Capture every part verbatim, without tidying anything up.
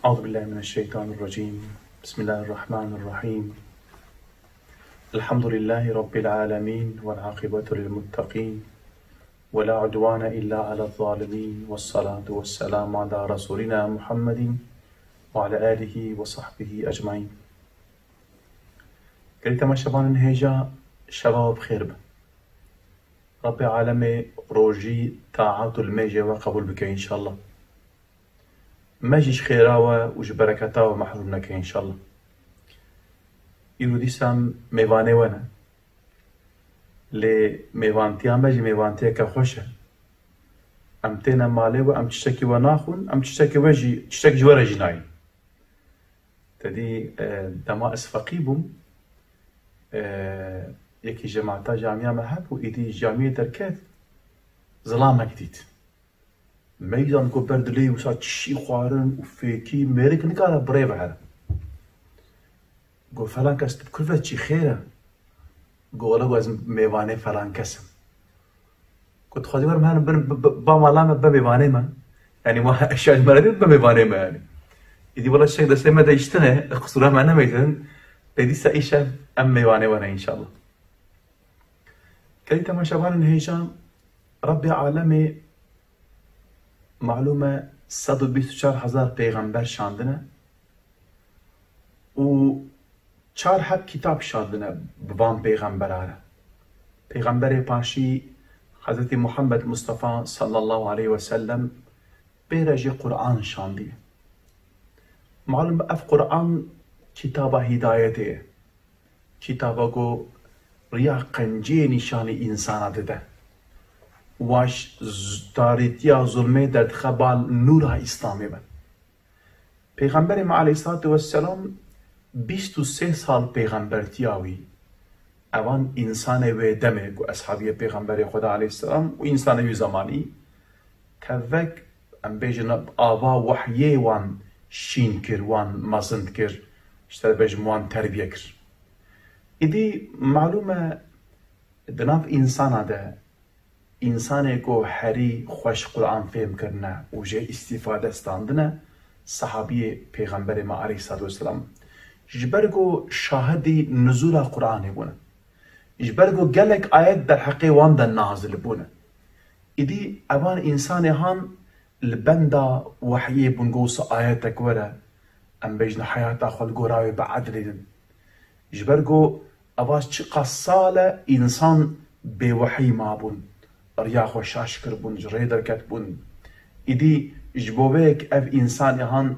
أعوذ بالله من الشيطان الرجيم. بسم الله الرحمن الرحيم. الحمد لله رب العالمين والعاقبة للمتقين ولا عدوان إلا على الظالمين والصلاة والسلام على رسولنا محمد وعلى آله وصحبه أجمعين. Gelî temaşevanên hêja, şeva we bi xêr be. Rabbê alemê rojî taat û limêjê we qebûl bike înşallah. Me jî ji xêra we û ji bereketa we mehrûm neke înşallah. Îro dîsa em mêvanê we ne. Lê mêvantiya me jî mêvantiyeke xweş e. Em têne malê we, em tiştekî we naxwin, em tiştekî we jî, tiştek ji we re jî nayîn. Te dî, e, dema ez feqî bûm, e, yekî jemata camiya me hebû, îdî camiyê derket, zilamek dît. Meydan ku ber dilê wisa çişî xwarin û fêkî, mêrik nikare bi rê ve here. Got, "Falan kes, tu bi kul ve çî xêr e?" Got, "Wele, got, ez mêvanê falan kes im." Got, "Xwedî werim herin bin bi, bi, ba mala me, be mêvanê me." Yanî, wa eşya ji me re dît, be mêvanê me yanî. Îdî wele şek destê me de îştine, qisûra me nemeytin. Lê dîsa îşev em mêvanê we ne înşallah. Gelî temaşevanên hêja, Rabbê alemê malûm e sed û bîst û çar hezar pêxember şandine û çar heb kitab şandine bi van pêxembera re. Pêxemberê paşî Hezretî Muhammed Mustafa sallallahu aleyhi ve sellem pê re jî Quran şandiye. Malûm e ev Quran kitaba hîdayetê ye. Kitaba ku riya qenciyê nîşanî însana dide. Wa ji z-, tarîtiya zulmê derdixe bal nûra Îslamê be. Pêxemberê me aleyhissalatu vesselam bîst û sê sal pêxembertiya wî, evan însanê wê demê ku eshabiyê Pêxemberê Xweda aleyhisselam û însanê wî zemanî tevek, em bêjin, ava wehyê wan şîn kir, wan mezin kir, ji te re bêjim wan terbiye kir. Îdî malûm e di nav însana de însanê ku herî xweş Quran fêm kirine û jê îstîfade standine, sehabiyê Pêxemberê me aleyhissalatu vesselam. Ji ber ku şahidî nuzûla Quranê bûne. Ji ber ku gelek ayet derheqê wan de nazil bûne. Îdî evan însanê han li benda wehyê bûn, ku wisa ayetek were, em bêjin heyata xwe li gora wê biedilînin. Ji ber ku eva çiqas sal e însan bê wehyî mabûn, riya xwe şaş kiribûn, ji rê derketibûn. Îdî ji bo vê yek ev însanê han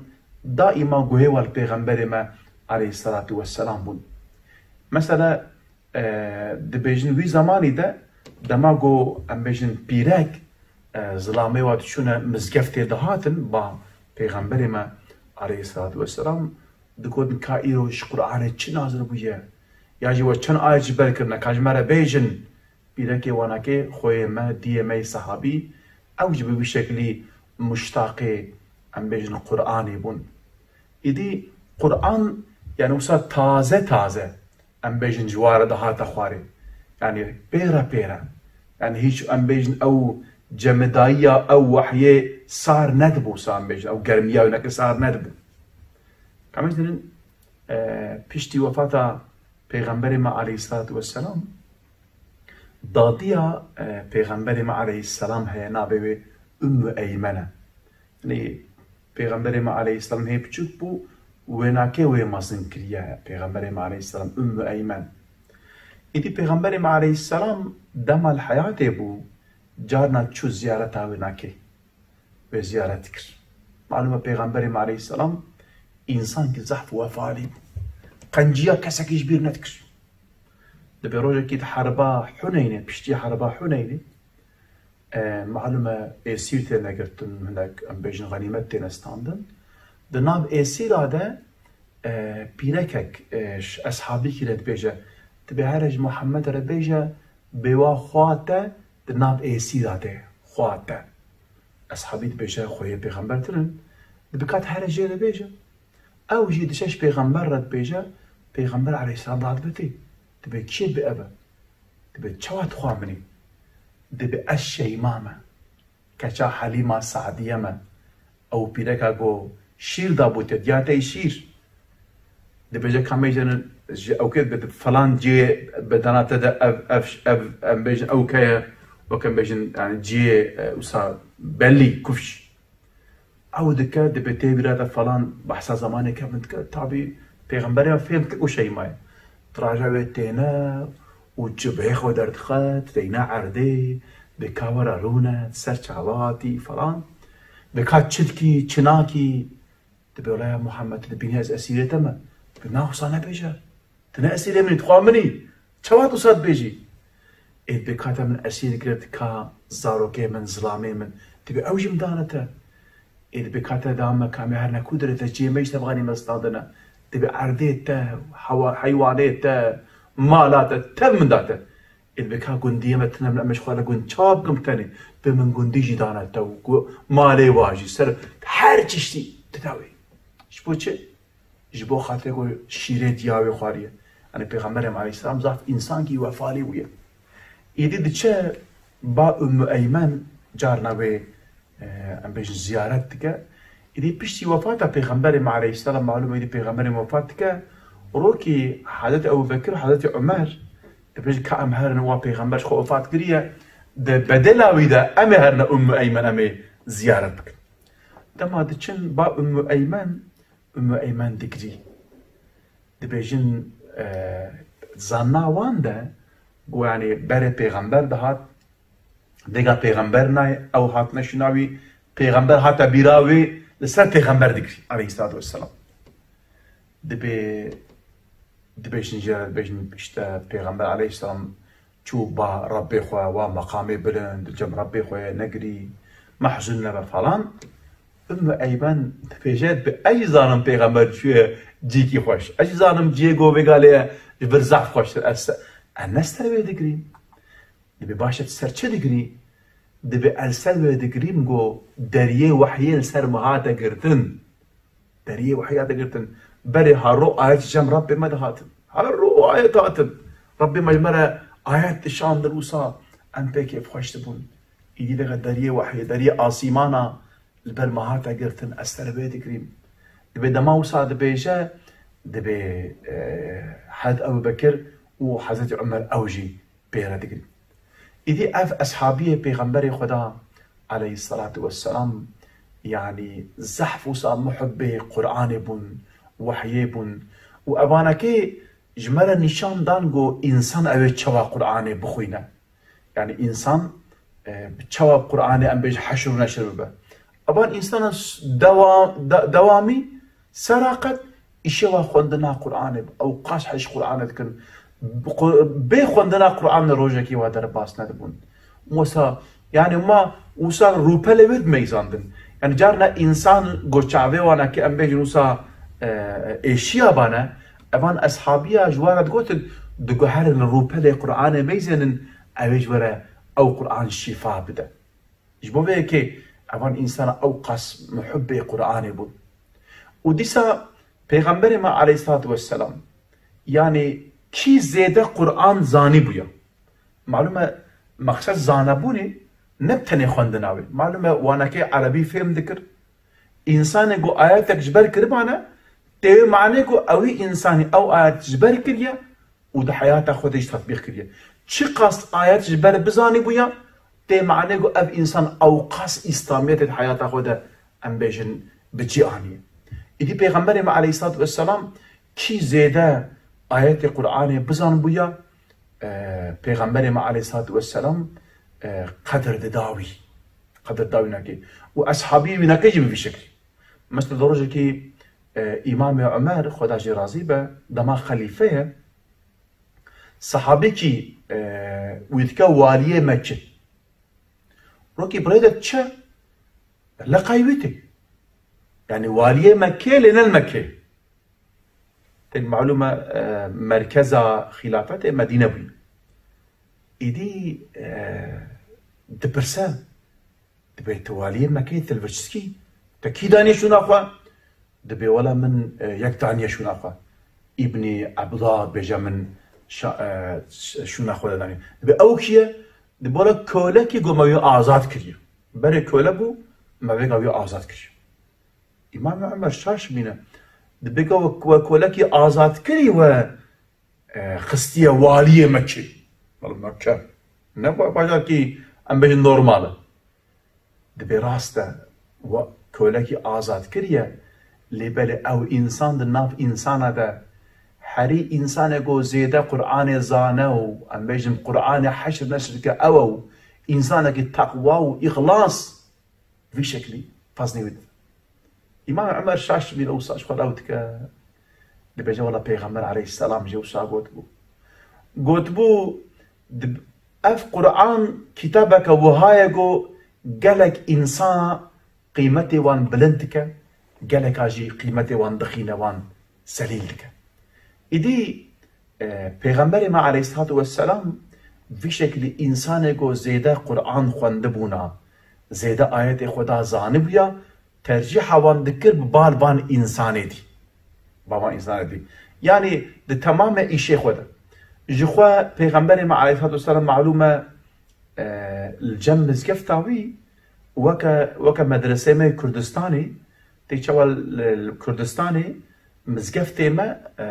daîma guhê we li Pêxemberê me aleyhisselatu vesselam bûn. Mesela, e, dibêjin wî zemanî de dema ku em bêjin pîrek, e, zilamê wa diçûne mizgeftê dihatin ba Pêxemberê me aleyhisselatu vesselam, digotin ka îro ji Qur'anê çi nazil bûye? Ya jî we çend ayet ji ber kirine, ka ji me re bêjin, pîrekê wanakê xweyê me, diyê me yê sehabî, ew jî bi vî şeklî muştaqê, em bêjin, Qur'anê bûn. Îdî Qur'an, yani wisa taze taze, em bêjin, ji wa re dihate xwarê. Yani pêre pêre. Yani hiç, em bêjin, ew cemidayiya, ew wehyê sar nedibû, wisa em bêjin, ew germiya wî neke sar nedibû. Em bêjin, e, piştî wefata Pêxemberê me aleyhissalatu vesselam, dadiya, e, Pêxemberê me aleyhisselam heye, navê wê Ümmü Eymen e. Yanî Pêxemberê me aleyhisselam hê biçûk bû, wênakê wê mezin kiriye Pêxemberê me aleyhisselam, Ümmü Eymen. Îdî Pêxemberê me aleyhisselam dema li heyatê bû, carna çû ziyareta wênakê. Wê ziyaret dikir. Malûm e Pêxemberê me aleyhisselam însankî zehf û wefalî bû. Qenciya kesekî ji bîr nedikir. Dibê rojekî di herba Huneynê, piştî herba Huneynê, e, malûm e êsîr têne girtin, hinek em bêjin xenîmet têne standin. Di nav êsîra de, e, pîrekek, e, ji eshabîkî re dibêje, dibê here ji Muhammed re bêje, bêwa xwa te di nav êsîra de, xwa te. Eshabî dibêje, xweyê pêxember tune. Dibe ka tu here jê re bêje. Ew jî diçe ji pêxember re dibêje, pêxember aleyhisselam radibitî. Dibe kê bi ev e? Dibe çawa tu xwa min î? Dibe ez Şeyma me. Keça Helîma Sadiye me. Ew pîreka ku Şîr dabû te, diya te şîr. Dibêje ka mêjin ji ew kê bi falan cihê bedena te de ev, ev, ev, em bêjin ew ke ye, wek em bêjin, yani cihê, e, wisa belî, kufş. Ew dike, dibe tê bîra te falan behsa zamanê kevin dike. Tabî pêxemberê me fêm dike ku Şeyma ye. Traja wê têne û cibê xwe derdixe, teyne erdê, dika were rûne, ser çavatî falan. Dika çi dikî, çi nakî? Dibê wela ya Muhammed, tu dibînî ez esîrê te me? Dibê na wisa nebêje. Tu ne esîrê min î, tu xwe min î. Çawa tu wisa dibêjî? Ê dibê ka te min esîr kir, dika zarokê min, zilamê min. Dibê ew jî min dane te. Ê dibê ka te da me, ka me her ne ku dirê te, cihê me jî te biganî me standine. Dibê erdê te, hewa-, heywanê te, mala te, tev min da te. Ê dibê ka gundiyê me tune min, em ji xwe re gund çawa bikim tenê? Dibê min gundî jî dane te û ku malê wa jî ser her tiştî dida wê. Ji bo çi? Ji bo xatirê ku şîrê diya wê xwariye. Yani Pêxemberê me aleyhisselam zaf însankî wefalî bûye. Îdî diçe ba Ümmü Eymen carna wê, e, em bêjin ziyaret dike. Îdî piştî wefata Pêxemberê me aleyhisselam, malûm e, îdî Pêxemberê me wefat dike. Rokî Hezretî Ebu Bekir, Hezretî Umer, dibêjin ka em herin wa Pêxember ji xwe wefat kiriye, di bedela wî de em ê herine Ümmü Eymen, em ê ziyaret bikin. Dema diçin ba Ümmü Eymen, Ümmü Eymen digirî. Dibêjin, e, zanna wan de, ku, yani, berê pêxember dihat, dêga pêxember nayê, ew hatine şûna wî, pêxember hate bîra wî, li ser pêxember digirî, aleyhissalatu vesselam. Dibê, dibêjin jê re, dibêjin, işte, pêxember aleyhisselam çû ba Rebbê xwe, wa meqamê bilind, cem Rebbê xwe ye, negirî, mehzûn nebe falan. Ümmü Eymen dibêje, bi ez jî zanim pêxember çûye cîkî xweş. Ez jî zanim cihê ku vêga lê ye, ji vir zehf xweştir. Ez se-, ez ne ser wê digirîm. Dibê baş e, tu ser çi digirî? Dibê ez ser wê digirîm ku deriyê wehyê li ser min hate girtin. Deriyê wehyê hate girtin. Berê her ro ayet ji cem Rebbê me dihatin. Her ro ayet hatin. Rebbê me ji me re ayet dişandin, wisa em pê kêfxweş dibûn. Îdî dike deriyê wehyê, deriyê asîmana li ber me hate girtin, ez ser wê digirîm. Dibê dema wisa dibêje, dibê, e, Hezret Ebu Bekir û Hezretî Umer ew jî pê re digirîn. Îdî ev eshabiyê Pêxemberê Xweda aleyhisselatu vesselam, yanî zehf wisa muhibbê Qur'anê bûn, wehyê bûn. Û evanekê ji me re nîşan dan ku însan ew ê çawa Qur'anê bixwîne. Yani însan, e, bi çawa Qur'anê em bêjin heşr û neşr bibe. Evan însanan s-, dewa-, de-, dewamî, seraqet, îşewa xwendina Qur'anê, ew qas hej Qur'anê dikin. Bi qu-, bê xwendina Qur'anê rojekî wa derbas nedibûn. Wisa, yani ma wisa rûpelê wê dimeyzandin. Yani carna însan go çavê wana ki em bêjin wisa, e, êşiya bane, evan eshabiya ji wan re digotin, diguherin rûpelê Qur'anê meyzênin, ew ê ji we re ew Qur'an şîfa bide. Ji bo vê yekê evan însana ew qas muhibbê Qur'anê bûn. Û dîsa Pêxemberê me aleyhissalatu vesselam, yanî kî zêde Qur'an zanî bûya? Malûm e, mexsed zanebûnê ne bi tenê xwendina wê. Malûm e, wanekê erebî fêm dikir. Însanê ku ayetek ji ber kiribane, tê wê manê ku ewî însanî ew ayet ji ber kiriye û di heyata xwe de jî tetbîq kiriye. Çiqas ayet ji ber bizanî bûya, tê manê ku ev însan ew qas îslamiyetê di heyata xwe de, em bêjin, bi cî aniye. Îdî Pêxemberê me aleyhissalatu vesselam kî zêde ayetê Qur'anê bizan bûya, e, Pêxemberê me aleyhissalatu vesselam, e, qedir dida wî. Qedir da wî nekê. Û eshabiyê wî nekê jî bi vî şeklî. Mesela di rojekî, e, Îmamê Umer, Xweda jê razî be, dema xelîfe ye, sehabekî, e, wî dike waliyê Mekke. Rokî birêdek çi? Leqay wî tê. Yani waliyê Mekke lê ne li Mekke. Tên malûm e, e, merkeza xîlafetê Medîne bûye. Îdî, e, dipirse, dibê tu waliyê Mekkeyê, tu li vir çi dikî? Te kî daniye şûna xwe? Dibê wela min, e, yek daniye şûna xwe. Îbnî Ebda dibêje min şa-, e, ş-, şûna xwe de daniye. Dibê ew kî ye? Dibê wela kölekî ku me wî azad kiriye. Berê köle bû, me vêga wî azad kiriye. Îmam Omer şaş bîne. Dibê ke we, we kolekî azadkirî we, e, xistiye waliyê Mekkê. Wala Mekke ne ba-, bajarekî, em bêjin, normal e. Dibê rast e, we kolekî azad kiriye, lê belê ew însan di nav însana de herî însanê ku zêde Qur'anê zane û, em bêjin, Qur'anê heşr neşr dike ew e û însanekî teqwa û îxlas vî şeklî feznê wî dide. Îmam Omer şaş dibîne wisa ji xwe re ew dike. Dibêje, wela Pêxember aleyhisselam jî wisa gotibû. Gotibû, dib-, ev Qur'an kitabeke wiha ye ku gelek însan qîmetê wan bilind dike, geleka jî qîmetê wan dixîne, wan zelîl dike. Îdî, e, Pêxemberê me aleyhissalatu vesselam vî şekilî însanê ku zêde Qur'an xwendibûna, zêde ayetê Xweda zanibûya, tercîha wan dikir bi bal van însanê dî. Ba van însanê dî. Yanî di temamê îşê xwe de. Ji xwe Pêxemberê me aleyhissalatu vesselam malûm e, e, li cem mizgefta wî weke, weke medreseyê me yê Kurdistanê, tê çawa li, li Kurdistanê mizgeftê me, e,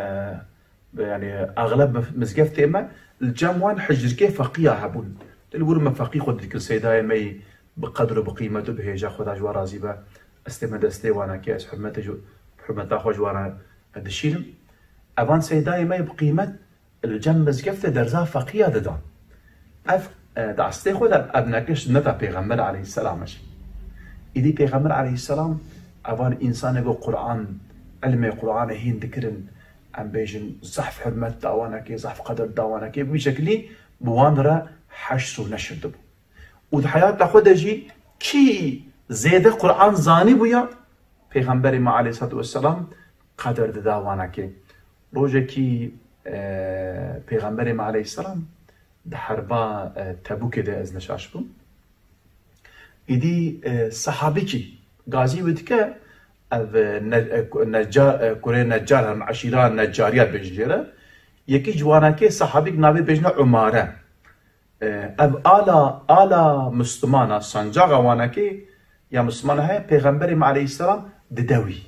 yanî exleb mif-, mizgeftê me li cem wan hicrikê feqîya hebûn. Li wir me feqî xwe didikin, seydayê me yî bi qedr û bi qîmet û bi hêja, Xweda ji wan razî be, ez tême destê wan e, ke ez hurmetê ji, hurmeta xwe ji wan re dişînim. Evan seydayê me yê bi qîmet li cem mizgeftê derza feqîya didan. Ev, e, di eslê xwe de ev neke sunneta Pêxember aleyhisselam e jî. Îdî Pêxember aleyhisselam evan însanê ku Qur'an, ilmê Qur'anê hîn dikirin, em bêjin, zehf hurmet da wan e kê, zehf qedir da wan e kê, bi vî şekilî bi wan re heşr û neşr dibû. Û di heyata xwe de jî kî zêde Qur'an zanîbûya, Pêxemberê me aleyhissalatu vesselam qedir dida wana kê. Rojekî, e, Pêxemberê me aleyhisselam di herba, e, Tebûkê de, ez neşaş bûm. Îdî, e, sehabîkî gazî wî dike, ev, e, ne-, e, ku-, neca-, e, kurê Necar, hem eşîra Necariya dibêjin jê re. Yekî ji wanakê sehabîk navê bêjine Umare. E, ev ala, ala Muslimana, sancaxa wanakê ya Muslimana heye, Pêxemberê me aleyhisselam dide wî.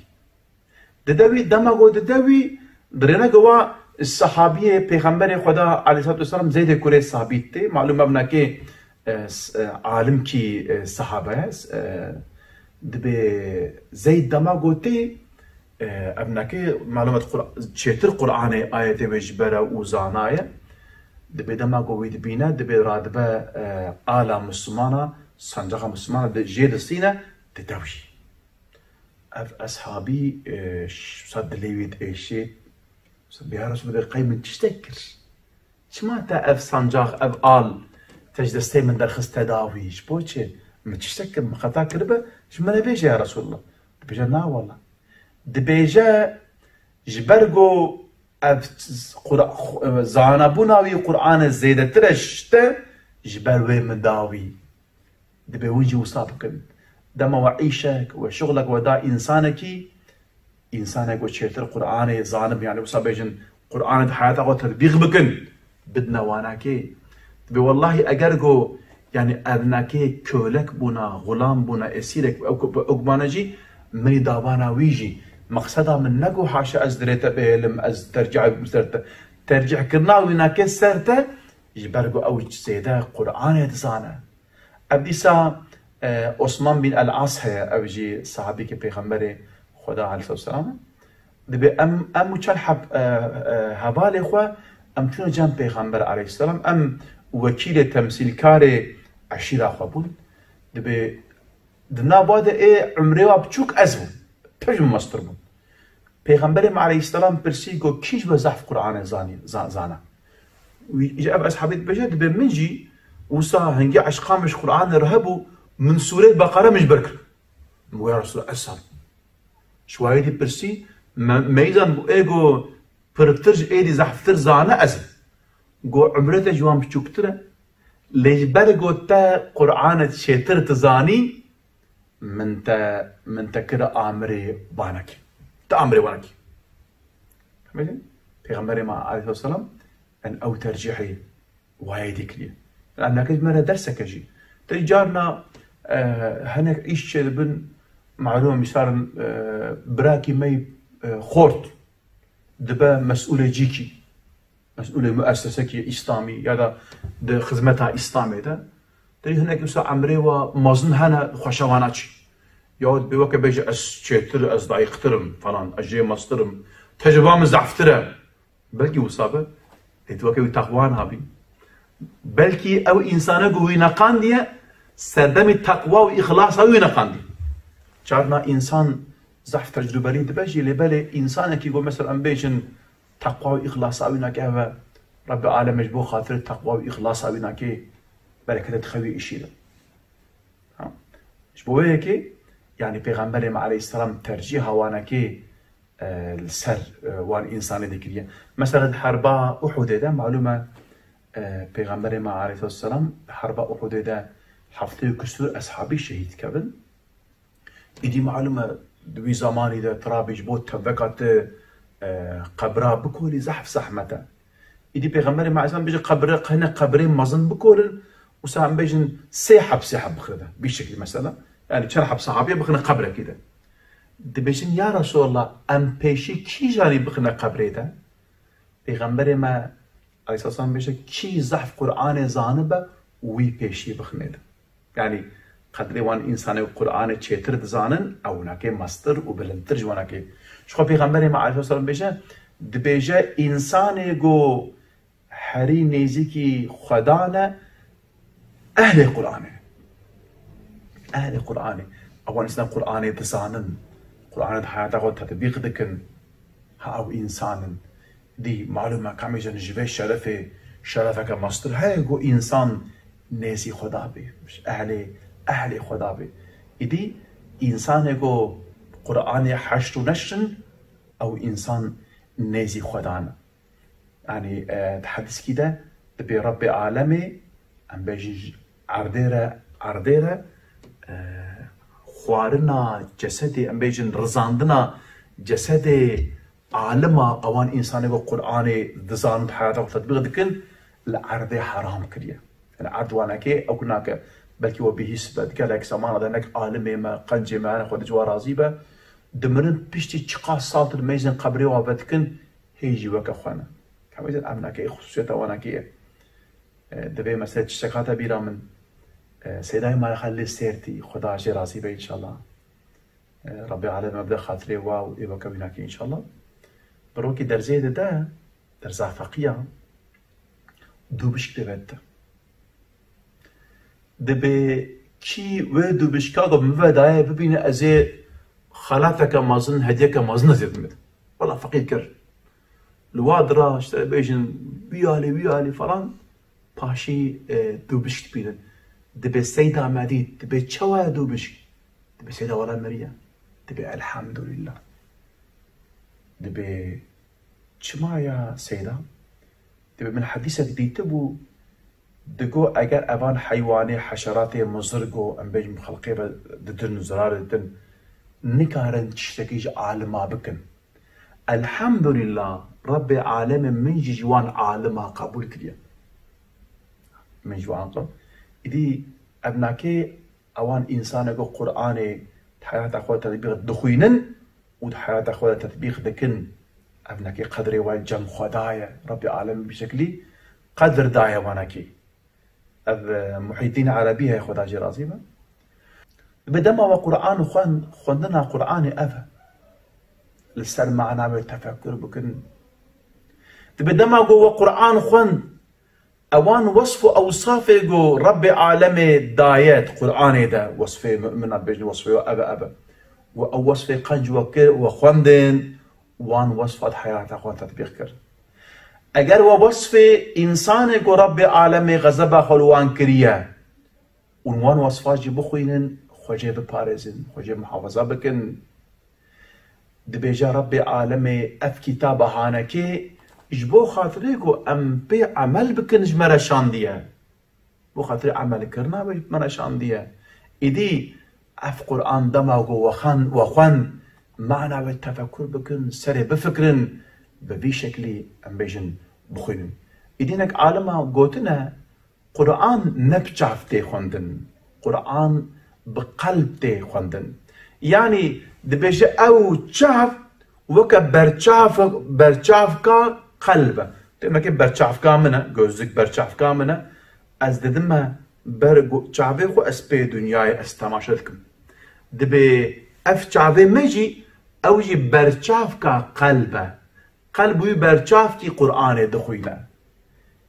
Dide wî, dema ku dide wî, dirêne ku wa sehabiyê Pêxemberê Xweda aleyhissalatu vesselam Zeydê kurê Sabît tê. Malûm e, evnakê, e, s-, e, alimkî, e, sehabe ye. E, dibê Zeyd dema ku tê, e, evnakê, malûm e, Qur-, çêtir Qur'anê ayetê wê ji ber e û zana ye. Dibê dema ku wî dibîne, dibê radibe, e, ala Muslimana, sancaxa Muslimana di-, jê distîne, dide wî. Ev eshabî, e, ş-, wisa dilê wî diêşê. Wisa bê, ya Resulallah, qey min tiştek kir? Çima te ev sancax, ev al, te ji destê min derxist, te da wî? Ji bo çi? Min tiştek kir, min xeta kiribe, ji min re bêje, ya Resulallah. Dibêje, na wala. Dibêje, ji ber ku ev Qura-, xu-, zanabûna wî Qur'anê zêdetir e ji te, ji ber wê min da wî. Dibê hûn jî wisa bikin. Dema we îşek, we şixulek we da însanekî, însanek we çêtir Qur'anê zanib, yanî wisa bêjin, Qur'anê di heyata xwe tetbîq bikin, bidine wanakê. Dibê wellahî eger ku, yanî evnakê kölek bûna, xulam bûna, esîrek, ew ku bi hukmane jî, min î davana wî jî. Meqseda min ne ku haşa ez dirê te bihêlim, ez tercih bikim ser te. Tercihkirina wî nake ser te, ji ber ku ew zêde Qur'anê dizane. Ev dîsa, e, Osman bin El-As heye, ew jî sehabîkê Pêxemberê Xweda aleyhisselam e. Dibê em, em û çend heb-, e, e, hevalê xwe, em çûne cem Pêxember aleyhisselam, em wekîlê, temsîlkarê eşîra xwe bûn. Dibê di nav de ê umrê wa biçûk ez bûm. Pir ji min mestir bûn. Pêxemberê me aleyhisselam pirsî, got, kî ji we zehf Qur'anê zanî, za-, zana? Wî, ji ev eshabê dibêje, dibê min jî wisa hingê eşqa min ji Qur'anê re hebû, min sûreyê Beqere min ji ber kir. Min got, ya Resulallah, ez zan. Ji wayê dî pirsî, me, meyzan bû, ê got, pirtir ji êdî zehftir zane ez im. Got, umrê te ji wan biçûktir e. Lê ji ber got te Qur'anê çêtir dizanî, min te, min te kir amirê wanekî. Te amirê wanekî. Pêxemberê me aleyhisselam en ew tercihê wayê dî kiriye. Em nake ji me re derseke jî. Te carna, e, hinek îş çêdibin, Malûm e, misalin, e, birakî me yî, e, xort dibe mesûlê cîkî, mesûlê muessesekî îslamî ya da di xizmeta îslamê de. Tê hinek wisa emrê wa mezin hene, xweşe wana çî. Ya dibê weke bêje ez çêtir, ez dayîqtir im falan, ez jê mestir im. Tecrüba min zehftir e. Belkî wisa be, lê tu weke wî teqwa nabî. Belkî ew însane ku wî neqandiye, serdemî teqwa û îxlasa wî neqandiye. Carna însan zehf tecrûbelî dibe jî, lê belê însanekî ku mesela em bêjin teqwa û îxlasa wî nake heve, Rebbê alemê ji bo xatirê teqwa û îxlasa wî nake, berekete dixe wî îşî de. Ha. Ji bo wê yekê, yanî Pêxemberê me aleyhisselam tercîha wanekê, e, li ser, e, wan însanê dikiriye. Mesela di herba Uhudê de, malûm e, e, Pêxemberê me aleyhisselam di herba Uhudê de heftê û kusûr eshabî şehîd kevin. Îdî malûm e, di wî zamanî de tirabî ji bo teveka tu, e, qebra bikolî zehf zehmet e. Îdî Pêxemberê me aleyhisselam bêje qebire, qehne qebirê mezin bikolin, wisa em bêjin sê heb sê heb bixine de. Bî şeklî mesela. Yani çend heb sahabiye bixine qebrekî de. Dibêjin, ya Resulallah, em pêşî kîjanî bixine qebrê de? Pêxemberê me aleyhisselam bêje, kî zehf Qur'anê zanibe, wî pêşî bixine de. Yani qedrê wan însanê Qur'anê çêtir dizanin, ew winakê mestir û bilindtir ji winakê. Ji xwe Pêxemberê me aleyhisselam bêje, dibêje, însanê ku herî nêzîkî Xwedan e, ehlê Qur'anê. Ehlê Qur'anê. Ewan însan Qur'anê dizanin. Qur'anê di heyata xwe tetbîq dikin. Ha ew însanin. Dî malûm e, kamê jin ji vê şerefê, şerefeke mestir heye ku însan nêzî Xweda bê. Ehlê, ehlê Xweda bê. Îdî însanê ku Qur'anê heşt û neşrin, ew însan nêzî Xwedan e. Yanî, e, di hedîskî de dibê Rebbê alemê, em bêjin ji erdê re, erdê re, e, xwarina cesedê, em bêjin rizandina cesedê alima, ewan însanê ku Qur'anê dizanin, di heyata xwe tetbîq dikin, li erdê heram kiriye. Yani erd wanekê ew nake. Belkî we bihîs be, di gelek zamana de nek alimê me, qencê me hene, Xwedê ji we razî be. Dimirin piştî çiqas sal tu dimeyzin qebrê wa vedikin, hê jî weke xwe ne. Hemî din em nake, xusûsiyeta wanekê ye. E, divê mesele tiştek hate bîra min. E, Seydayê Maraxa lê Sêrtî, Xweda jê razî be înşallah. E, Rebbê alem me bide xatirê wa û ê weke wî nake înşallah. Bi rokî derzê dide, derza feqiya, dûbişk dê vedite. Dibê kî wê dûbişka ku min vedaye bibîne, ez ê xelateke mezin, hediyeke mezin ez ê bidim. Wela feqîr kir. Li wa dira, işte, bêjin, wî alî, wî alî falan, paşî, e, dûbişk dibînin. Dibê Seyda me dît, dibê çawa ye dûbişk? Dibê Seyda wela miriye. Dibê elhamdulillah. Dibê çima ya Seyda? Dibê min hedîsek dîtibû, digo eger evan heywanê, heşeratê, muzir go, em bêjin xelqê ve didin, zirarê didin, nikarin tiştekî ji alima bikin. Elhamdulillah, Rebbê alemê min jî ji wan alima qebûl kiriye. Min ji wan qebûl. Îdî ev nake ewan însanek ku Qur'anê di heyata xwe de tetbîq dixwînin û di heyata xwe de tetbîq dikin, ev nake qedrê wan cem xwe daye. Rebbê alemê bi şeklî qedr daye wanekî. Ev, e, Muhyiddin Erebî heye, Xweda jê razî be. Dibê dema we Qur'an xwend, xwendina Qur'anê ev e. Li ser mana wê tefekkur bikin. Dibê dema ku we Qur'an xwend, ewan wesf û ewsafê ku Rebbê alemê daye di Qur'anê de, wesfê mumina bêjin, wesfê we ev e, ev e. We ew wesfê qenc we kir, we xwendin, wan wesfa di heyata xwe tetbîq kir. Eger we wesfê însanê ku Rebbê alemê xezeba xwe li wan kiriye û wan wesfa jî bixwînin, xwe jê biparêzin, xwe jê muhafaza bikin. Dibêje Rebbê alemê ev kitaba hanekê ji bo xatirê ku em pê emel bikin ji me re şandiye. Bo xatirê emelkirina wê me re şandiye. Îdî ev Qur'an dema ku we xwend, we xwend, mana wê tefekkur bikin, serê bifikirin, bi vî şeklî em bêjin bixwînin. Îdî nek alima gotine, Qur'an ne bi çav tê xwendin, Qur'an bi qelb tê xwendin. Yanî dibêje ew çav weke berçav, berçavka qelb e. Demekê berçavka min e, gözlük berçavka min e. Ez didime ber go-, çavê xwe, ez pê dinyayê ez temaşe dikim. Dibê ev çavê me jî, ew jî berçavka qelb e. Qelb wî berçavkî Qur'anê dixwîne.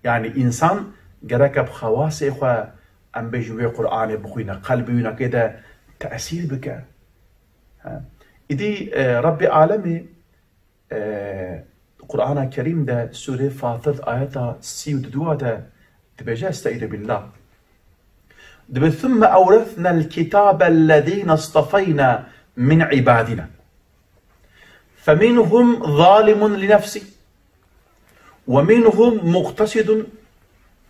Yanî însan gereke bi xewasê xwe, em bêjin, wê Qur'anê bixwîne, qelbê wî nakê de tesîr bike. Ha. Îdî, e, Rebbê Alemê, e, Qur'ana Kerîm de Sûrê Fatir ayeta sî û duwa de dibêje, Estaizu billah. Dibê, "Thumme ewrethna el-kitabe ellezîne istafeyna min ibadina. Feminhum zalimun li nefsih. Ve minhum muqtesidun.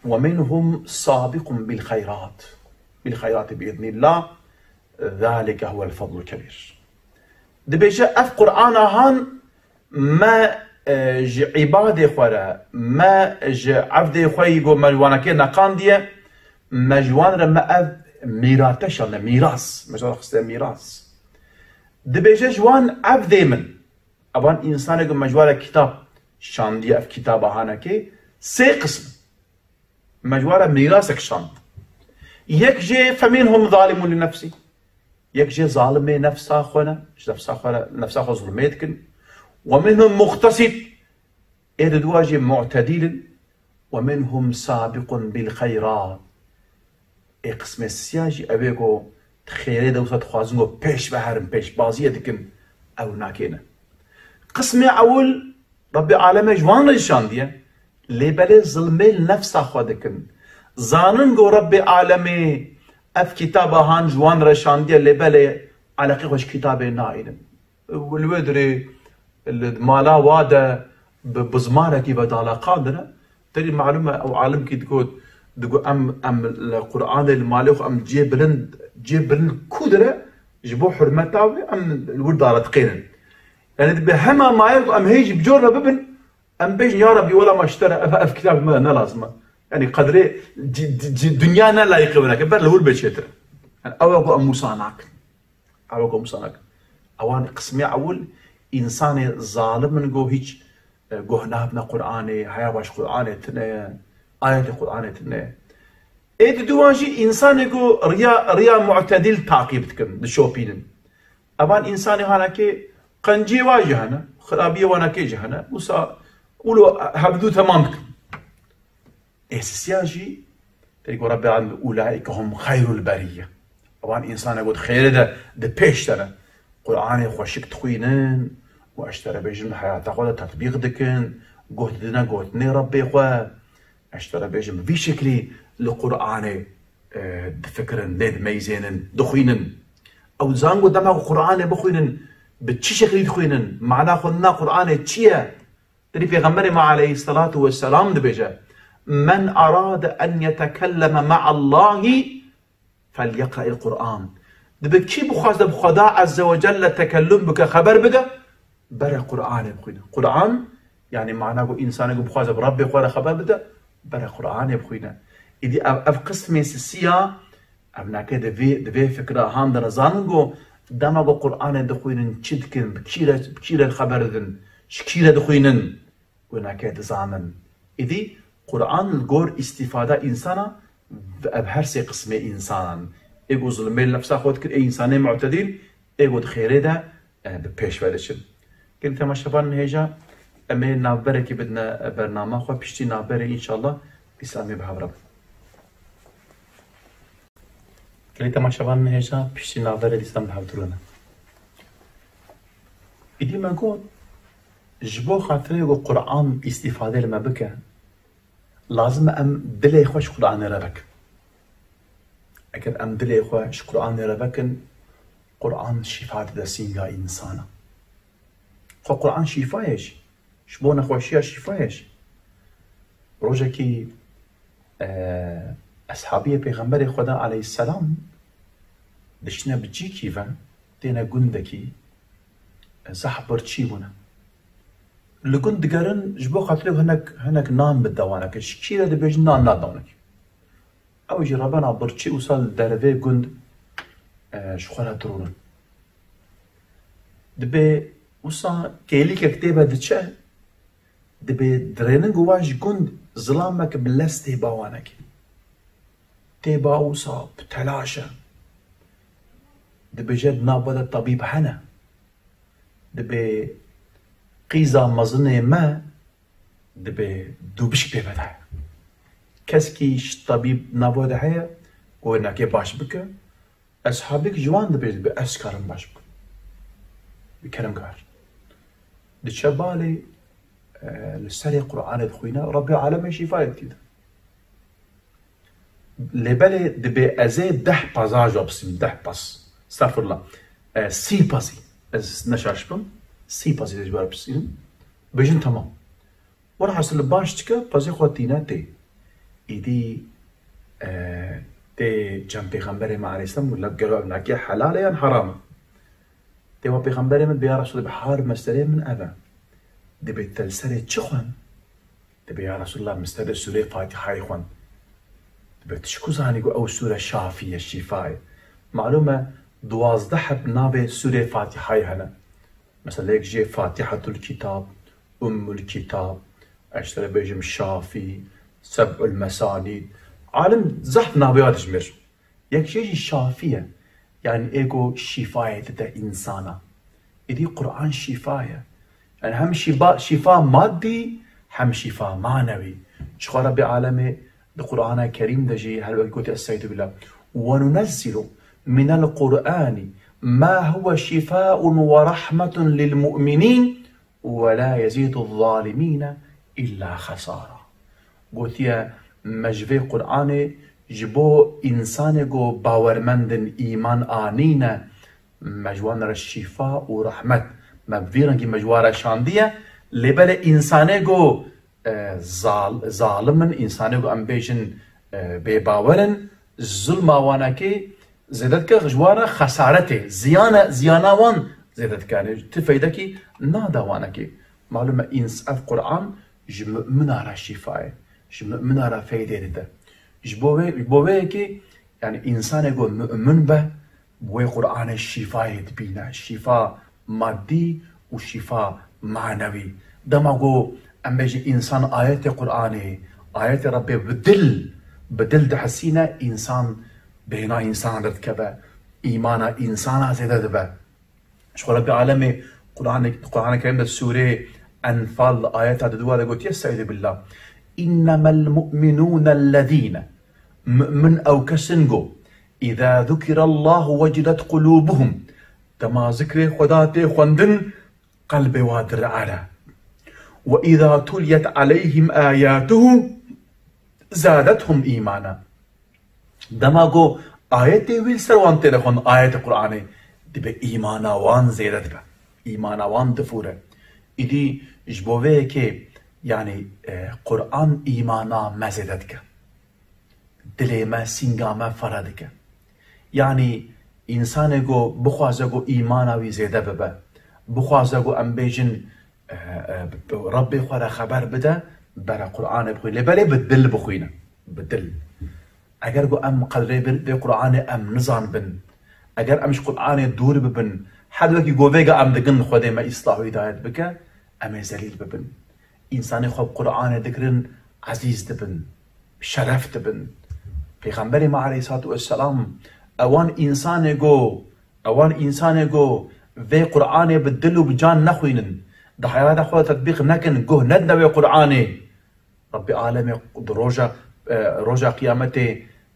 Ve minhum sabiqun bil hayrat. Bil hayrati bi iznillah. Zalike huvel fadlul kebîr." Dibêje, ev Qur'ana han me, e, ji îbadê xwe re, me ji evdê xwe yî go me ji wana kê neqandiye, me ji wan re me ev mîrate şande, mîras, me ji wan xiste mîras. Dibêje ji wan evdê min, evan însanê go me ji wan re kitab şandiye, ev kitaba hanekê, sê qism. Me ji wan re mîrasek şand. Yek jê feminhum zalimun li nefsî. Yek jê zalimê nefsa xwe ne. Ji nefsa xwe re, nefsa xwe zulmê dikin. Ve minhum muqtesid. Ê di dua jê mu'tedîl in. Ve minhum sabiqun bil xeyrat. Ê qismê siya jî ew ê ku di xêrê de wisa dixwazin ku pêş ve herin, pêşbaziyê dikin, ew nakêne. Qismê ewil Rebbê Alemê ji wan re şandiye, lê belê zilmê li nefsa xwe dikin. Zanin ku Rebbê Alemê ev kitaba han ji wan re şandiye, lê belê eleqê xwe ji kitabê naînin. Li wê dirê li mala wa de bi, bi zimanekî ve daleqandine. Terî malum e, ew alimkî digot, digot, em, em li Qur'anê li malê xwe em cê bilind, cê bilind ku dire, ji bo hurmeta wê em li wir daleqênin. Yani dibe hema maye ku em hê jî bi cor ve bibin, em bêjin, ya Rabbî, wela ma ji te re ev, ev kitab me ne lazim e. Yani qedrê ci, ci, ci, dinya ne layîqê wê nake, ber li wir bê çêtir. Yani ew e ku em wisa nakin. Ew e ku em wisa nakin. Ewan qismê ewil, însanê zalim in ku hîç, e, guh nabine Qur'anê, heya baş Qur'anê tune, ayetê Qur'anê tune. Ê di duwan jî însanê ku riya, riya mu'tedîl taqîb dikin, dişopînin. Evan însanê hanekê qenciyê wa jî hene, xirabiyê wanekê jî hene. Wisa wilo hevdu temam dikin. Ê sisiya jî, tê ku Rebbi Alem, "Ulaîke hum xeyrul beriyye." Ewan însanê ku di xêrê de di pêş de ne. Qur'anê xweşik dixwînin û ez ji te re bêjim di heyata xwe de tetbîq dikin, guh didine gotinê Rebbê xwe. Ez ji te re bêjim, vî şeklî li Qur'anê, e, difikirin, lê dimeyzênin, dixwînin. Ew zan ku dema ku Qur'anê bixwînin, bi çi şeklî dixwînin, mana xwe na Qur'anê çi ye? Têrî Pêxemberê me aleyhisselatu vesselam dibêje, "Men arade en yetekelleme me'allahi felyeqre'il Qur'an." Dibe kî bixwaze bi Xweda Azze ve Celle tekellum bike, xeber bide, bere Qur'anê bixwîne. Qur'an, yani mana ku însanê ku bixwaze bi Rabbê xwe re xeber bide, bere Qur'anê bixwîne. Îdî ev, ev qismê sisiya, ev nake di vê, di vê fikra han de re zanin ku dema ku Qur'anê dixwînin çi dikin, bi kî re, bi kî re xeber didin, ji kî re dixwînin, wê nake dizanin. Îdî Qur'an li gor îstîfada însana, ev her sê qismê însanan. Ê ku zulmê li nefsa xwe dikir, ê însanê mu'tedîl, ê ku di xêrê de, e, bi pêş ve diçin. Gelî temaşevanên hêja, em ê navberekî bidine, e, bernama xwe, piştî navberê înşallah dîsa em ê bi hev re bin. Gelî temaşevanên hêja, piştî navberê dîsa em bi hev dirûne. Îdî me got, ji bo xatirê ku Qur'an îstîfadê li me bike, lazim e em dilê xwe ji Qur'anê re vekin. Eger em dilê xwe ji Qur'anê re vekin, Qur'an şîfa dide sînga însana. Xwe Qur'an şîfa ye jî. Ji bo nexweşiya şîfa ye jî. Rojekî, e, eshabiyê Pêxemberê Xweda aleyhisselam diçine bi cîkî ve, têne gundekî, e, zehf birçî bûne. Li gund digerin, ji bo xatirê hinek, hinek nan bide wan, ji kî re dibêjin nan nade wan. Ew jî rebena birçî wisa li dervê gund, e, ji xwe re dirûnin. Dibê wisa kêlîkek tê ve diçe, dibê dirênin ku wan ji gund zilamek bi lez tê ba wanekê. Tê ba wisa bi telaş e. Dibêje di nav de tabîb hene. Dibê qîza mezinê me dibê dûbişk pê ve de heye. Keskî ji tabîb nava de heye, ku wê nakê baş bike. Eshabik ji wan dibêje, dibê ez karim baş bikim. Bi kerem kar. Diçe balê, e, li serê Qur'anê dixwîne, Rabbê alemê şîfayê dikî de. Lê belê dibê ez ê deh pazaja bisînim, deh paz. Estağfurullah. E, sî pazî. Ez neşaş bim. Sî pazî de ji ber bisînim. Bêjin tamam. Werhasil baş dike, pazê xwe tîne tê. Îdî, e, tê cem pêxemberê me aleyhisselam û leb gelo ev nakê helal e yan haram e? Tê wa pêxemberê min dibê ya Resulallah, bi hal meselê min ev e. Dibê te li serê çi xwend? Dibê ya Resulallah, min serê sûrê Fatihayê xwend. Dibê tu ji ku zanî ku ew sûre şafî ye, şîfa ye? Malûm e, duwazdeh heb navê sûrê Fatihayê hene. Mesela yek jê Fatihatul Kitab, Ummul Kitab, ez ji te re bêjim Şafî, Seb'ul Mesanîd. Alim zehf navê wa dijmêr. Yek jê jî Şafî ye. Yani ê ku şîfayê dide însana. Êdî Qur'an şîfa ye. Yani hem şîfa, şîfa maddî, hem şîfa manewî. Ji xwe Rebbê alemê di Qur'ana Kerîm de jî her wek gotiye, Estaizu billah. "Ve nunezzilu minel Qur'ani ma huve şifaun ve rahmetun lil mu'minîn ve la yezidu zalimîne illa xesara." Gotiye, me ji vê Qur'anê ji bo însanê ku bawermend in, îman anîne, me ji wan re şîfa û rehmet, me bi vî rengî me ji wan re şandiye, lê belê însanê ku, e, zal-, zalim in, însanê ku em bêjin, e, bêbawer in, zulma wanekê zêde dike, ji wan re xesaretê, ziyane, ziyana wan zêde dike. Yani ti feydekî nada wanekê. Malûm e, îns-, ev Qur'an ji mumina re şîfa ye, ji mumina re feydê dide. Ji bo wê, ji bo vê yekê, yani însanê ku mumin be, bi wê Qur'anê şîfayê dibîne, şîfa maddî û şîfa manewî. Dema ku em bêjin însan ayetê Qur'anê, ayetê Rebbê bi dil, bi dil dihisîne, însan bêhna însana derdikeve, îmana însana zêde dibe. Ji xwe Rebbê alemê Qur'anê, Qur'anê Kerîm de sûrê Enfal ayeta di dua de gotiye, Estaizu billah. "İnnemel mu'minûnellezîne." Mu'min ew kes in ku, "Îzâ zukirallahu vecilet qulûbuhum." Dema zikrê Xweda tê xwendin, qelbê wa dire'ere. "Ve îzâ tuliyet aleyhim âyâtuhu zâdethum îmana." Dema ku ayetê wî li ser wan têne xwend, ayetê Qur'anê, dibe îmana wan zêde dibe. Îmana wan difûre. Îdî ji bo vê yekê, yanî, e, Qur'an îmana me zêde dike. Dilê me, sînga me fere dike. Yanî însanê ku bixwaze ku îmana wî zêde bibe, bixwaze ku em bêjin, e, e, Rebbê xwe re xeber bide, bere Qur'anê bixwîne. Lê belê bi dil bixwîne. Bi dil. Eger ku em qedrê vê, vê Qur'anê em nizanbin, eger em ji Qur'anê dûr bibin, her wekî ku vêga em digin Xwedê me îslah û hidayet bike, em ê zelîl bibin. Însanê xwe bi Qur'anê digirin, ezîz dibin, şeref dibin. Pêxemberê me aleyhissalatu vesselam, ewan însanê ku, ewan însanê ku vê Qur'anê bi dil û bi can nexwînin, di heyata xwe de tetbîq nekin, guh nedine wê Qur'anê, Rebbê alemê di roja, e, roja qiyametê,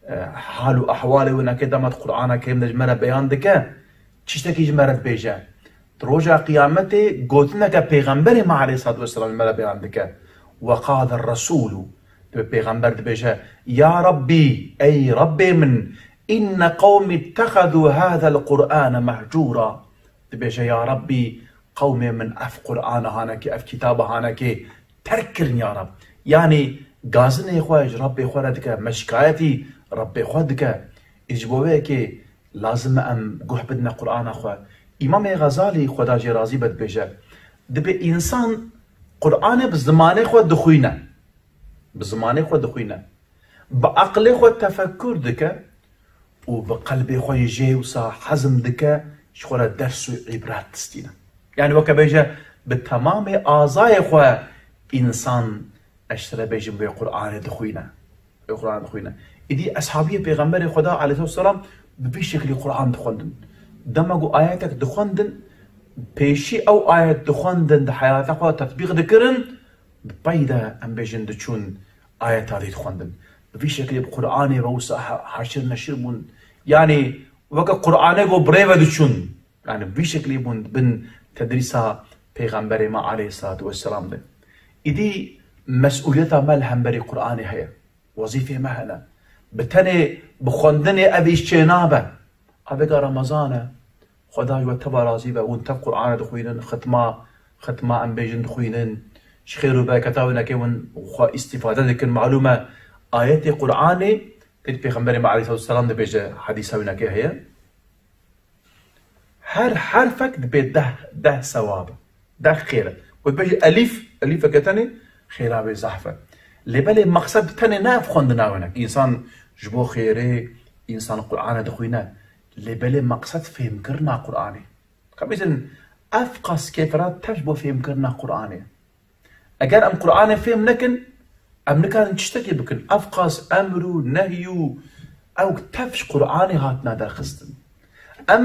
e, hal û ehwalê winekê dema di Qur'ana Kerîm de ji me re beyan dike, tiştekî ji me re dibêje. Di roja qiyametê gotineke Pêxemberê me aleyhissalatu vesselam ji me re beyan dike. Ve qale Resûlû. Pêxember dibêje, Ya Rabbî, ey Rabbê min, inne qewmî ittexezû hâzel Qur'ane mehcûra. Dibêje, Ya Rabbî, qewmê min ev Qur'ana hanekê, ev kitaba hanekê terk kirin ya Rab. Yanî gazinê xwe ji Rabbê xwe re dike, me şikayetî Rabbê xwe dike. Î ji bo vê yekê lazim e em guh bidine Qur'ana xwe. Îmamê Xezalî, Xweda jê razî be, dibêje, dibê însan Qur'anê bi zimanê xwe dixwîne. Bi zimanê xwe dixwîne. Bi eqlê xwe tefekkur dike û bi qelbê xwe jê wisa hezm dike, ji xwe re ders û îbret distîne. Yani weke bêje bi temamê azayê xwe însan, ez ji te re bêjim, wê Qur'anê dixwîne. Wê Qur'anê dixwîne. Îdî eshabiyê Pêxemberê Xweda aleyhisselam bi vî şeklî Qur'an dixwendin. Dema ku ayetek dixwendin, pêşî ew ayet dixwendin, di heyata xwe de tetbîq dikirin, bi pey de em bêjin diçûn ayeta dî dixwendin. Bi vî şeklî bi Qur'anê ve wisa ha-, haşir neşir bûn. Yani weke Qur'anê ku bi rê ve diçûn. Yani vî şeklî bûn bin tedrîsa Pêxemberê me aleyhissalatu vesselam de. Îdî mesûliyeta me li hemberî Qur'anê heye. Wezîfê me hene. Bi tenê bi xwendinê ev îş çênabe. Avêga Remezan e. Xweda ji we teva razî be. Hûn tev Qur'anê dixwînin, xitma, xitma em bêjin dixwînin. Ji xêr û bereketa wê neke hûn xwe îstîfade dikin. Malûm e, ayetê Qur'anê, pêt Pêxemberê me aleyhissalatu vesselam dibêje, hedîsa wê neke heye. Her herfek dibê deh, deh sewab, deh xêr e. Ku bêjî elîf, elîfeke tenê xêra wê zehf e. Lê belê maqsed tenê ne ev xwendina wê ne. Însan ji bo xêrê, însan Qur'anê dixwîne. Lê belê maqsed fêmkirina Qur'anê. Ka bêjin, ev qas kêfera tev ji bo fêmkirina Qur'anê. Eger em Qur'anê fêm nekin, em nikarin tiştekî bikin. Ev qas emr û nehy û ew tev ji Qur'anê hatine derxistin. Em,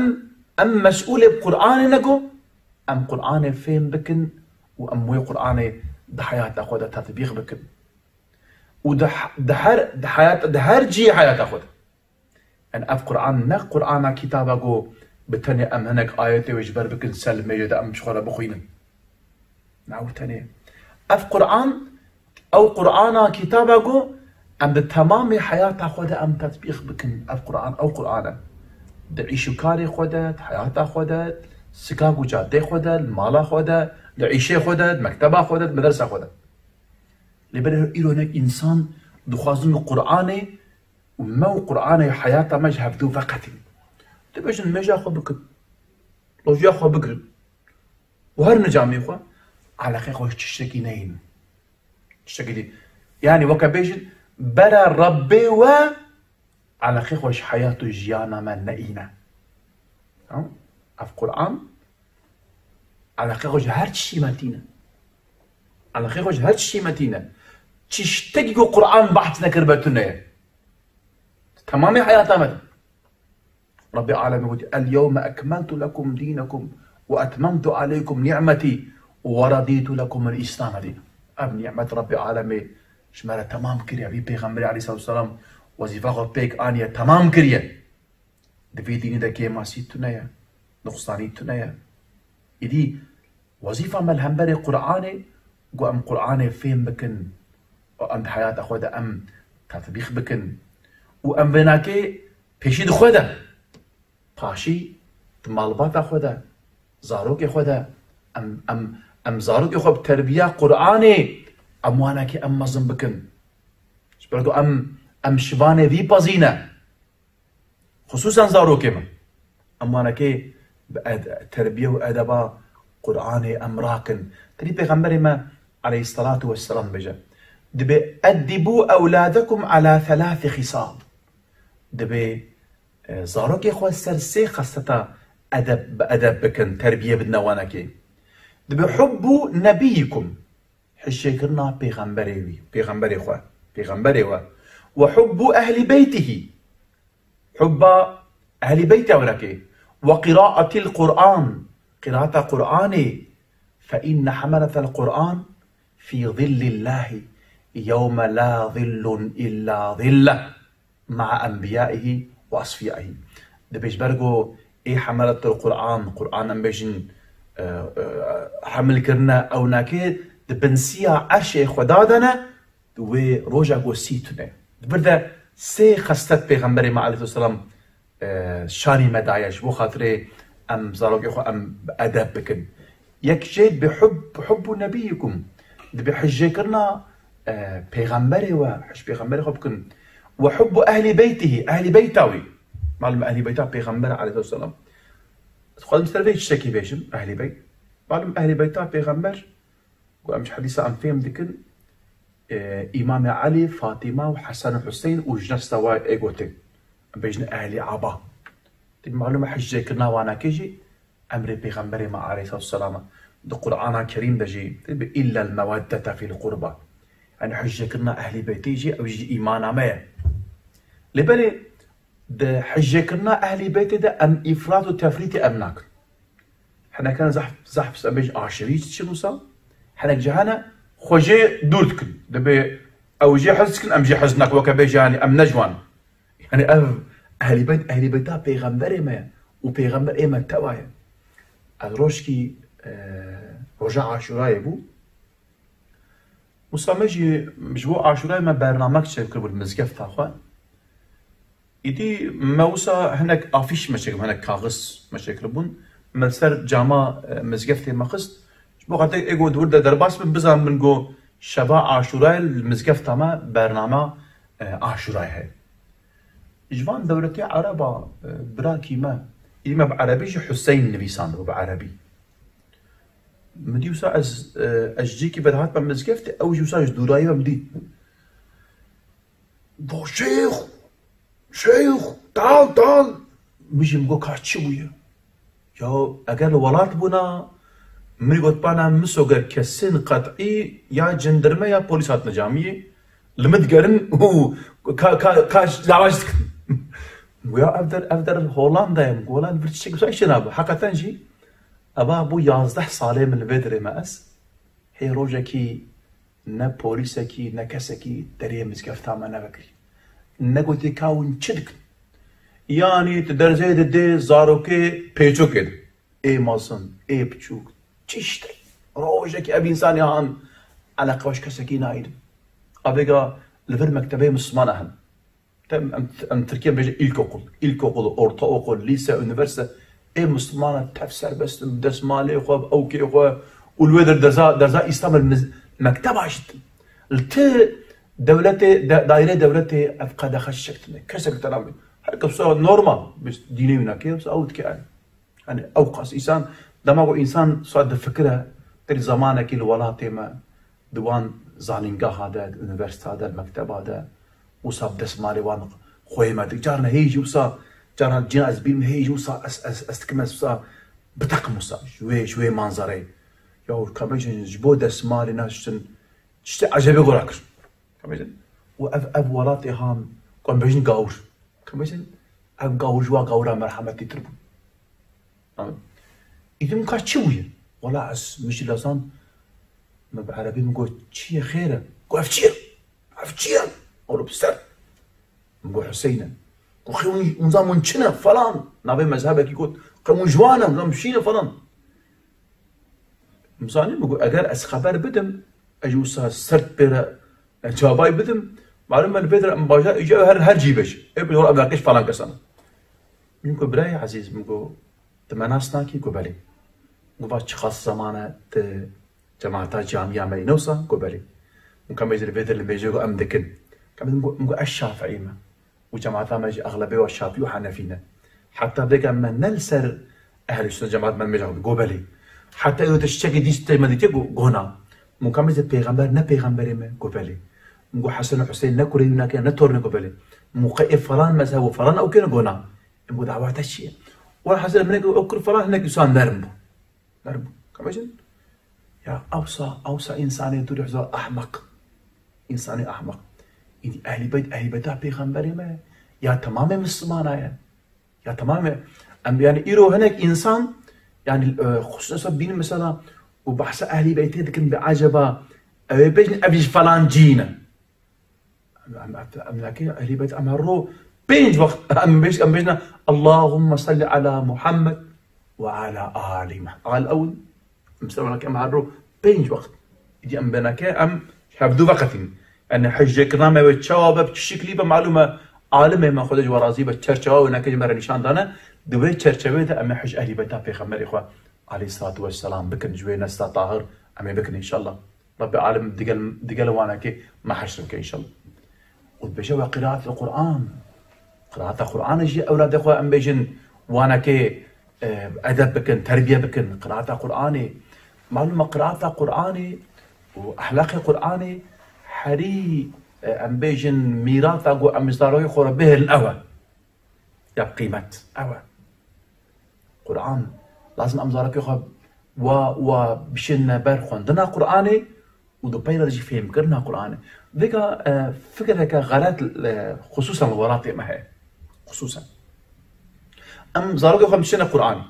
em mesûlê bi Qur'anê ne ku em Qur'anê fêm bikin û em wê Qur'anê di heyata xwe de tetbîq bikin. Û di, di her, di heyat, di her cihê heyata xwe de. Yani ev Qur'an ne Qur'ana kitaba ku bi tenê em hinek ayetê wê ji ber bikin ser li mêjê de em ji xwe re bixwînin. Ne ew tenê. Ev Qur'an, ew Qur'ana kitaba ku em bi temamê heyata xwe de em tetbîq bikin. Ev Qur'an, ew Qur'an e. Di îş û karê xwe de, di heyata xwe de, sikak û cadê xwe de, li mala xwe de, li îşê xwe de, di mekteba xwe de, di medersa xwe de. Lê belê îro hinek însan dixwazin ku Qur'anê û me û Qur'anê heyata me ji hevdû veqetîn. Dibêjin mêja xwe bikin, rojiya xwe bigirin û her nicamê xwe eleqê xwe ji tiştekî neyîn. Tiştekî dî. Yani weke bêjin bere Rebbê we eleqê xwe ji heyat û jiyana me neîne. Tamam? Ev Qur'an eleqê xwe ji her tiştî me tîne. Eleqê xwe ji her tiştî me tîne. Tiştekî ku Qur'an behs nekiribe tune ye. Temamê heyata me de. Rabbê Alemê gotî, "El yewme ekmeltu lekum dînekum ve etmemtu aleykum ni'metî ve radîtu lekum el Îslame dîna." Ev ni'met Rabbê Alemê ji me re temam kiriye. Vî Pêxemberê aleyhisselatu vesselam wezîfa xwe pêk aniye, temam kiriye. Di vî dînî de kêmasî tune ye, nuqsanî tune ye. Îdî wezîfa me li hemberê Qur'anê, ku em Qur'anê fêm bikin û em di heyata xwe de em tetbîq bikin û em vênakê pêşî di xwe de, paşî di malbata xwe de, zarokê xwe de, em, em, em zarokê xwe bi terbiya Qur'anê em wanakê em mezin bikin. Ji ber ku em, em şivanê vî pezî ne. Xisûsen zarokê me. Em wanekê bi ed-, terbiye û edeba Qur'anê em rakin. Tedî Pêxemberê me aleyhisselatu vesselam bêje, dibê, "Eddibû ewladekum ala thelathi xisal." Dibê, e, zarokê xwe ser sê xesleta edeb, bi edeb bikin, terbiye bidine wanekê. Dibê, "Hubbu nebiyikum." Hişêkirina pêxemberê wî, pêxemberê xwe, pêxemberê we. "Ve hubbu ehli beytihi." Hubba ehlî beyta wî re kê. "Ve qiraatil Qur'an." Qiraata Qur'anê. "Fe inne hameletel Qur'an fî zillillahi yewme la zillun illa zilleh ma'a enbiyaihi ve asfiyaihi." Dibê ji ber ku ê hemeletul Qur'an, Qur'an em bêjin, e, e, hemil kirine, ew nake di bin siya erşê Xweda de ne, wê roja ku sî tune. Di vir de sê xeslet Pêxemberê me aleyhisselam, e, şanî me daye, ji bo xatirê em zarokê xwe em bi edeb bikin. Yek jê bi hub, hubbu nebiyikum, dibe hijjêkirina, e, pêxemberê we, hij pêxemberê xwe bikin. Ve hubbu ehlî beytihî, ehlî beyta wî. Malum ehlî beyta pêxember aleyhisselam. Xwedin ser vê tiştekî bêjim, ehlî beyt. Malum ehlî beyta pêxember, ku em ji hedîsa em fêm dikin, e, Îmamê Elî, Fatîma û Hesen û Huseyn û ji nesta wa ê gotin. Em bêjin ehlî aba. Tî malum e hijjêkirina wanakê jî Emrê Pêxemberê me aleyhissalatu vesselam e. Di Qur'ana Kerîm de jî dibe, "Illa l-meweddete fil qurba." Yani hicekirina ehlî beytê jî, ew jî îmana me ye. Lê belê di hicekirina ehlî beytê de em îfrat û tefrîtê em nakin. Hinek hene zehf, zehf em bêjin aşirî diçin wisa. Hinek jî hene xwe jê dûr dikin. Dibe ew jê hez dikin, em jê hez nakin, weke bêje, yani em ne ji wan. Yani ev ehlî beyt, ehlî beyta pêxemberê me ye û pêxember ê me teva ye. Ez rojkî, e, roja Aşurayê bû. Wisa me jî ji bo Aşurayê me bernamek çêkiribû li mizgefta xwe. Îdî me wisa hinek afîş me çêkiribûn, hinek kaxiz me çêkiribûn. Me li ser cama, e, mizgeftê me xist. Ji bo xatir ê ku di wir de derbas bin, bizanibin ku şeva Aşurayê li mizgefta me bernama, e, Aşurayê heye. Ji van dewletê Ereba, e, birakî me, îdî me bi erebî jî Huseyîn nivîsandibû bi erebî. Min dî wisa ez, e, ez ji cihekî ve dihatime mizgeftê, ew jî wisa ji dûrayî ve min dît. Go, "Şeyh, şeyh, tal, tal." Min jî min got, "Ka çi bûye?" Ya eger li welat bûna, min gotbana, "Miso ger kesin qet'î ya cindirme ya polîs hatine camiyê, li min digerin û ka, ka, ka dawa ji dikin." Min got, "Ya ev der, ev der Hollanda ye." Min got, "Wela vir tiştek wisa îşte nabe." Heqeten jî, eva bû yazdeh salê min li vê derê me ez. Hê rojekî ne polîsekî, ne kesekî deriyê mizgefta me nevekirî. Negotî ka hûn çi dikin. Yanî tu derzê didê zarokê pêçokê de. Ê mezin, ê biçûk, çi ştek. Rojekî ev însanê han eleqe ji kesekî nayînin. Avêga li vir mektebê Mislimana hin. Tem, em, em Tirkiye bêje ilkokul, ilkokul, ortaokul, lise, üniversite. Ê Mislimana tev serbest in, bi desmalê xwe, bi ewkê xwe, û li wê der derza, derza Îslam el miz-, mekteba jî din. Li ti dewletê, de, daîrê dewletê ev qedexe çiçek tine. Kesek tena bî. Her kes wisa normal, bi dînê wî nake, wisa ew dike. Yani ew qas însan, dema ku însan wisa difikire, tê zamanekî li welatê me, di wan zanîngeha de, di unîversîta de, mekteba de, wisa bi desmalê wan xweyê me dik. Carna hê jî wisa, carna cîna ez bînim, hê jî wisa ez, ez, ez dikim ez wisa biteqim wisa ji wê, ji wê manzereyê. Ya ka bêjin ji bo desmalê naştin tiştê ecebê gora kir. Ka bêjin. Û ev, ev welatê han, ku em bêjin gawir. Ka bêjin ev gawir ji wa gawira merhemetî tir bû. Îdim ka çi bûye? Wela ez min jî lezand, min bi erebî min got, "Çi ye, xêr e?" Got, "Ev çi ye? Ev çi ye?" Oğlum ser. Min got, "Huseyne." Got, "Xê hûn, hûn zan hûn çi ne?" Falan. Navê mezhebekî got, "Xê hûn ji wan ne, hûn zan şî ne?" Falan. Min zanî, min got, "Eger ez xeber bidim, ez jî wisa sert pê re, e, çavayî bidim, malum e li vê de em bajar îca her, her cî bêje. Ê bi wela ev naqîş falan kesana." Min got, "Birayê ezîz," min got, "tu me nas nakî?" Got, "Belê." Got, "Va çiqas zeman e tu cemaeta camiya me yî ne wisa?" Got, "Belê." Min ka me jî li vê de li mêjê got, "Em dikin." Ka min got, min got, "Ez Şafiî me û cemaeta me jî exlebê wa Şafiî û Henefî ne. Heta vêga me ne li ser Ehlî Sunnet cemaet me mêja xwe." Got, "Belê." "Heta êro te çiçekê dît te me dîtiye?" Got, "Got na." Min got, "Ka me jî pêxember ne pêxemberê me?" Got, "Belê." Min got, "Hesen û Huseyîn ne kurê wî nake, ne tornê?" Got, "Belê." Min got, "Qe ê falan mezheb û falan ew kê ne?" Got, "Na." Min got, "Dawa te çi ye?" Wela Hesen min got, "Ew kur falan hinek wisa nerm bû." Nerm bû. Ka bêjin? Ya ewsa, ewsa însanê dûrî hezar ahmeq. Însanê ahmeq. Îdî ehlî beyt, ehlî beyta pêxemberê me ya temamê Mislimana ye. Ya temamê, em, yani îro hinek însan, yani, e, xususen bînin mesela û behsa ehlî beytê dikin, bi acaba ew ê bêjin ev ji falan cî ne? Em, em, em, em nake ehlî beyt, em her ro pênc wext em bêj-, em bêjne, "Allahümme salli ala Muhammed ve ala ali Muhammed." Al ew, em ser nake em her ro pênc wext. Îdî em benake em hevdu veqetîn. Yani hicekirina me wê çawa be, bi çi şiklî be, malum e, alimê me, Xwedê ji we razî be, çerçewa wê nake ji me re nîşan dane. Di wê çerçeveyê de em ê hij ehlî beyta pêxemberê xwe aleyhissalatu vesselam bikin, ji wê nesla tahir em ê bikin înşallah. Rabbê alim digel, digel wanekê me heşr bike înşallah. Û dibêje we qiraat li Qur'an. Qiraata Qur'anê jî ewladê xwe em bêjin wanekê, e, edeb bikin, terbiye bikin. Qiraata Qur'anê. Malum e qiraata Qur'anê û ehlaqê Qur'anê herî, e, em bêjin mîrata ku em ji zarokê xwe re bihêlin ew e. Ya qîmet. Ew e. Qur'an, Lazim em zarokê xwe wa, wa bişêne ber xwendina Qur'anê û di pey re jî fêhmkirina Qur'anê. Vêga, e, fikireke xelet, e, xisûsen li welatê me heye. Xisûsen. Em zarokê xwe bişêne Qur'anê.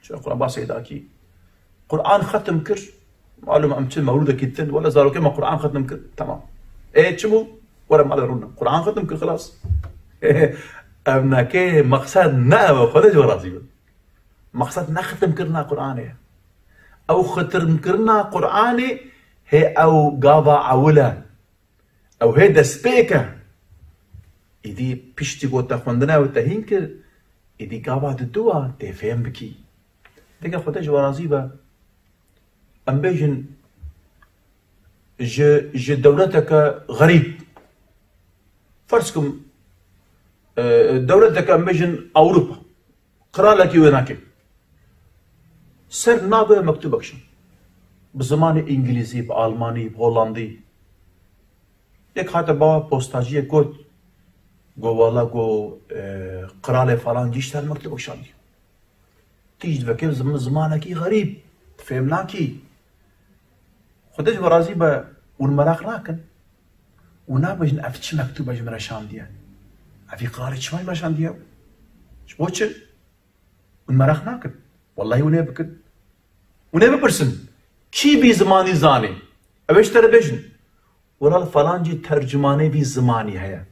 Çi Qur'an basê dakî. Qur'an xetim kir. Malum em çi mewlûdekî din. Wele zarokê me Qur'an xetim kir. Tamam. Ê çi bû? Were malê rûne. Qur'an xetim kir xilas. Ev nake meqsed ne ev e. Xwedê ji we razî be. Meqsed ne xetim kirina Qur'anê ye. Ew xetim kirina Qur'anê hê ew gava ewil e. Ew hê destpêk e. Îdî piştî ku te xwendina wê te hîn kir, îdî gava diduwa tê fêm bikî. Deke Xwedê ji we razî be. Em bêjin ji, ji dewleteke xerîb. Ferz kim, e, dewleteke em bêjin Ewropa. Qiralekî wê nake. Ser navê mektûbek şand. Bi zimanê îngilîzî, bi almanî, bi holandî. Yek hate ba postajiyê got, go wala go, e, qiralê falan cî ji te mektûbek şandiye. Tî jî divekê zim-, zimanekî xerîb, fêm nakî. Xwedê ji we razî be, hûn meraq nakin. Û nabêjin, ev çi mektûb e ji min re şandiye? Evî qiralê çima ji me şandiye? Ji bo çi? Hûn meraq nakin. Wellahî hûn ê bikin. Hûn ê bipirsin. Kî vî zimanî zanê? Ew ê ji te re bêjin. Wela li felancî tercümanê vî zimanî heye.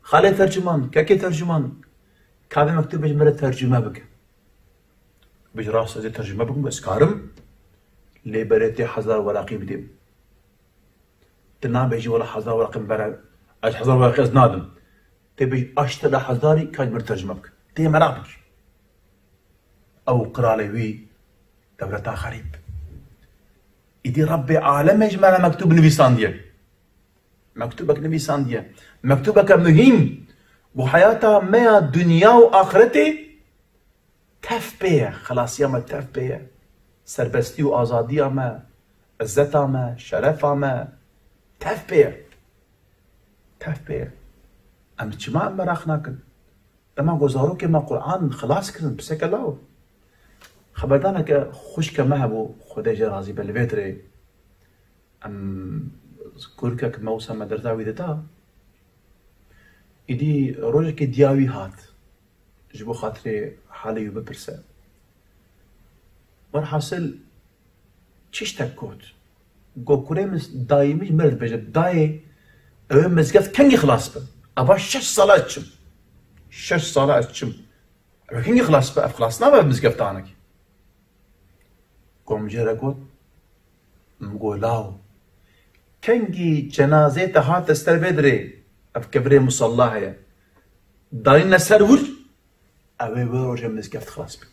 Xalê tercüman, kekê tercüman, ka vê mektûbê ji min re tercüme bike. Bêjî rast ez ê tercüme bikim, ez karim. Lê berê tê hezar weraqî bidê min. Tu nabêjî wela hezar weraqî min bere, ez hezar weraqî ez nadim. Tê bêjî aşt hezarî ka ji min re tercüme bike. Tê meraq bikî. Ew qiralê wî dewleta xerîb. Îdî Rebbê alemê ji me re mektûb nivîsandiye. Mektûbek nivîsandiye. Mektûbeke muhîm. Bo heyata me ya dinya û axretê tev pê ye. Xelasiya me tev pê ye. Serbestî û azadiya me, izzeta me, şerefa me tev pê ye. Tev pê ye. Em çima em meraq nakin? Dema ku zarokê me Quran xilas kirin, piseke law. Xeberdaneke xwişke me hebû, Xwedê jê razî be, li vê dirê. Em kurkek me wisa me derza wî dida. Îdî rojekê diya wî hat. Ji bo xatirê halê wî bipirse. Werhasil, çiştek got. Got, kurê min, dayê min ji me re dibêje, dayê, ew ê mizgeft kengî xilas be? Eva şeş sala ez çim. Şeş sala ez çim. Ew ê kengî xilas be? Ev xilas nabe, ev mizgeft anekî. Got, min jê re got, min got, law, kengî cenazê te hate ser vê dirê, ev kevirê musalla heye. Dayîne ser wir, Ew ê wê rojê mizgeft xilas bî.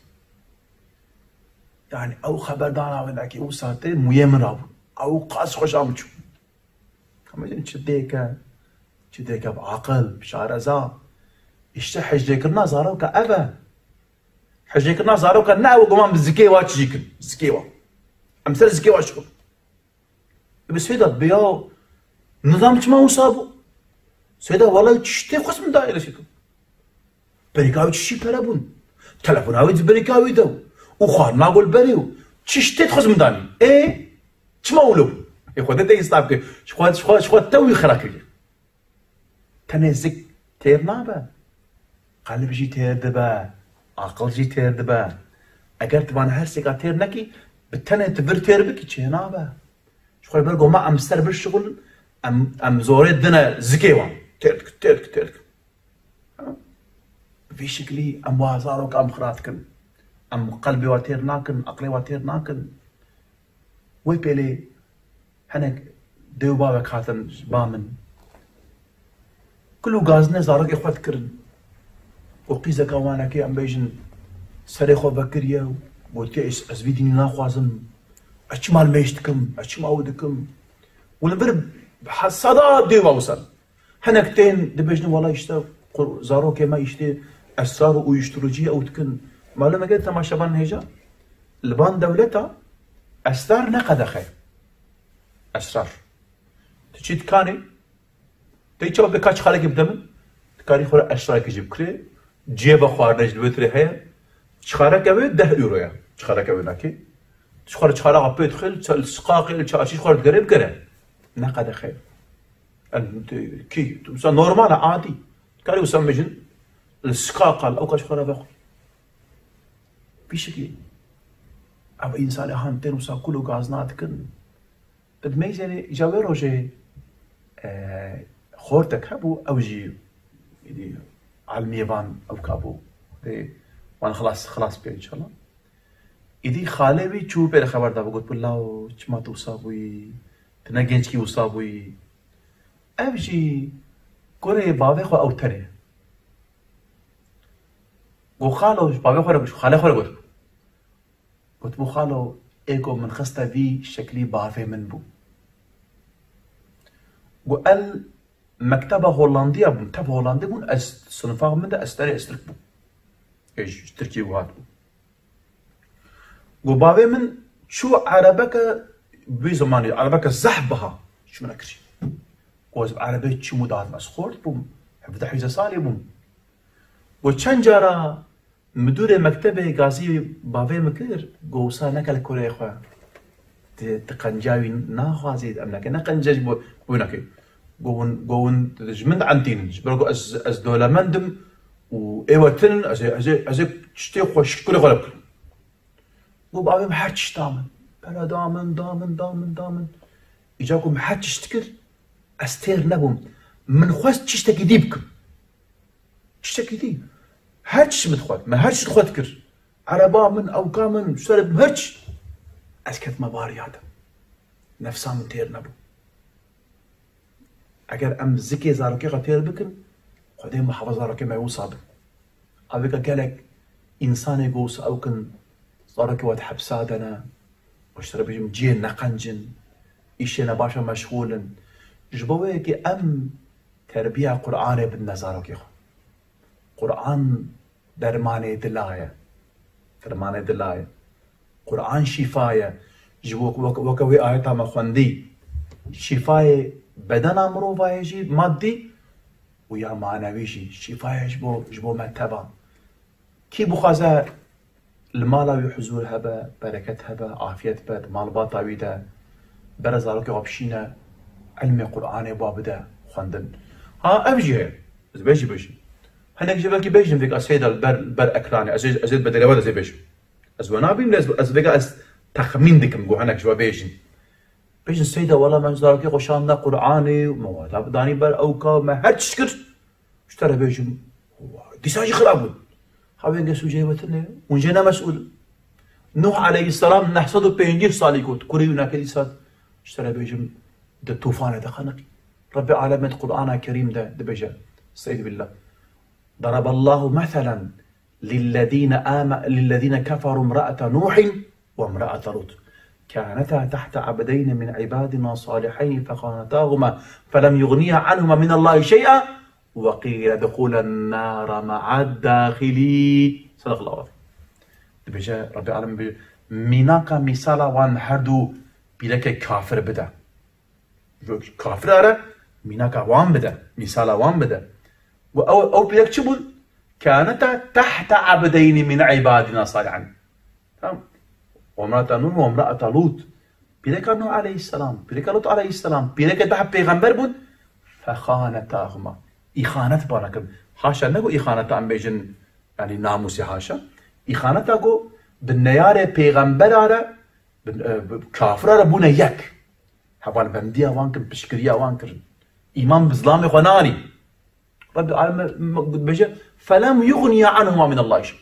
Yanî ew xeberdana wê nekê wisa tê mûyê min rabû. Ew qas xweşa min çû. Em bêjin çi dêke, çi dêke bi aqil, bi şareza. Îşte hicrêkirina zaroka ev e. Hicrêkirina zaroka ne ew guman bi zikê wa çijî kin. Zikê wa. Em ser zikê wa şixul. Bi Seyda bi ya nizam çima wisa bû? Seyda wala tiştê xwest min dayê Seyda. Berîka wî çişî pere bûn. Telefona wî di berîka wî de û xwarina gol berê û tiştê xwest min danî. Ê çima wilo? Ê xwe de te însaf kir. Ji xwe, ji xwe, ji xwe te wî xira kiriye. Tenê zik têr nabe. Qelb jî têr dibe. Aqil jî têr dibe. Eger tu van her sêka têr nekî, bi tenê tu vir têr bikî çê nabe. Ji xwe ber goma em ser bir şixulin, em, em zorê dine zikê wan. Têr dikin, têr dikin, têr dikin. Bi vî şiklî em wa zaroka em xira dikin. Em qelbê wa têr nakin, aqlê wa têr nakin. Wê pêlê hinek dê û bavek hatin ji ba min. Kul û gazine zarokê xwe dikirin. Û qîzeka wanekê em bêjin serê xwe vekiriye û gotiye, ez, ez vî dînî naxwazim. Ez çima li mêj dikim, ez çima ew dikim. Û li vir he-, seda dê û bav wisa. Hinek tên dibêjin, wela îşte qur-, zarokê me îşte esrar û uyuşturuciyê ew dikin. Malum e, temaşevan hêja, li van dewleta esrar ne qedexe ye. Esrar. Tu çî dikanê, tu çawa bê kaç xalekê bide min, dikarî xwe re esrarekî jî bikirê, cihê vexwarinê jî li wê tirê heye, Çixareke wê deh euro ye. Çixareke wê nakê. Çixare çixaraxa pê dixil, çal siqaqê, çaşî xwar digere bigere. Ne qedexe. El, kî, wisa normal e, adî. Karî wisa mijin, li siqaqa, li ewka çixare vexwe. Vî şekilî. Ev însanê han tên wisa kul û gazna dikin. Di meyzênê îca wê rojê, e, xortek hebû, ew jî, îdî, almiyê van ewka bû. Dê wan xilas, xilas bike înşallah. Îdî xalê wî çû pê re xeber da, got, "Lawo, çima tu wisa bûyî? Tu ne gençkî wisa bûyî?" Ev jî kurê bavê xwe ew tenê. Got, "Xalo," bavê xwe re got, xalê xwe re got. Gotibû, "Xalo, ê ku min xiste vî şeklî bavê min bû." Got, "El mekteba Hollandiya bûm, tev Hollandî bûn, ez sinifa min de ez terê ez Tirk bûm. Ê ji Tirkiyê û hatibûm." Got, "Bavê min çû erebeke, wî zemanî erebeke zehf biha ji min re kirî. Got, ez bi erebê çûm û dihatim, ez xort bûm, hevdeh hîzdeh salî bûm." Got, "Çend cara midûrê mektebê gazî bavê min kir, got, 'Wisa neke li kurê xwe. Ti, ti qenca wî naxwazî, em neke, ne qence ji bo, bo wî neke.' Got, 'Hûn, got, hûn ji min dientînin. Ji ber ku ez, ez dewlemend im û ê we tinin, ez ê, ez ê, ez ê tiştê xweşik kurê xwe re bikim.'" Got, "Bavê min her tişt da min. Pere da min, da min, da min, da min. Îca ku min her tişt kir, ez têr nebûm. Min xwest tiştekî dî bikim. Tiştekî dî. Her tişt min dixwest. Me her tişt xwe dikir. Ereba min, ewka min, ser min, her tişt. Ez ketime bariya de. Nefsa min têr nebû." Eger em zikê zarokê xwe têr bikin, Xwedê muhafaza zarokê me wisa bin. Avêka gelek însanê ku wisa ew kin, zarokê we di hepsa de ne, û ji te re bêjim cihê neqenc in, îşê ne baş e meşxûl in. Ji bo wê yekê em terbiya Qur'anê bidine zarokê xwe. Qur'an dermanê dila ye. Dermanê dila ye. Qur'an şîfa ye. Ji bo weke, weke wê ayeta me xwendî. Şîfayê bedena mirovayê jî madî û ya manewî jî. Şîfa ye ji bo, ji bo me teva. Kî bixwaze li mala wî huzûr hebe, bereket hebe, afiyet be, di malbata wî de bere zarokê xwe bişîne, ilmê Qur'anê ba bide xwendin. Ha, ev jî heye. Ez bê jî bêjim. Hinek ji belkî bêjin vêka Seyda li ber, li ber ekranê. Ez ê, ez ê bi derewa de ez ê bêjim. Ez we nabînim, ez, ez vêka ez texmîn dikim ku hinek ji we bêjin. Bêjin Seyda, wela me zarokê xwe şanda Qur'anê û me wada danî ber ewka û me her tişt kir. Ji te re bêjim, dîsa jî xirab bûn. Havêngê sûceyê we tune, hûn jê ne mesûl in. Nuh aleyhisselam neh sed û pêncî salî got, kurê wî nake dîsa, ji te re bêjim, di tûfanê de xeniqî. Rebbê alemê di Qur'ana Kerîm de dibêje, Estaizu billah. ضرب الله مثلا للذين آم-، للذين كفروا امرأة نوح وامرأة لوط كانتا تحت عبدين من عبادنا صالحين فخانتاهما فلم يغنيا عنهما من الله شيئا وقيل ادخلا النار مع الداخلين. صدق الله العظيم. Dibêje Rebbê Alem bi mînaka mîsala wan her du pîrekê kafir bide. Kafir are mînaka wan bide, mîsala wan bide. Û ew, ew pîrek çi bûn? Kâneta tehte abdeyni min ibadina salihin. Tamam. Ve imraata Nuh ve imraata Lut. Pîreka Nuh aleyhisselam, pîreka Lut aleyhisselam, pîreke daha pêxember bûn. Fexanetahuma. Îxanet bana kirin. Haşa ne ku îxaneta em bêjin, yani namûsê haşa. Îxaneta ku bi neyarê pêxembera re, bi, e, bi kafira re bûne yek. Hevalbendiya wan kirin, piştgiriya wan kirin. Îman bi zilamê xwe nanî. Rebbî alem dibêje, "Felem yuxniya anhuma min Allahi şey."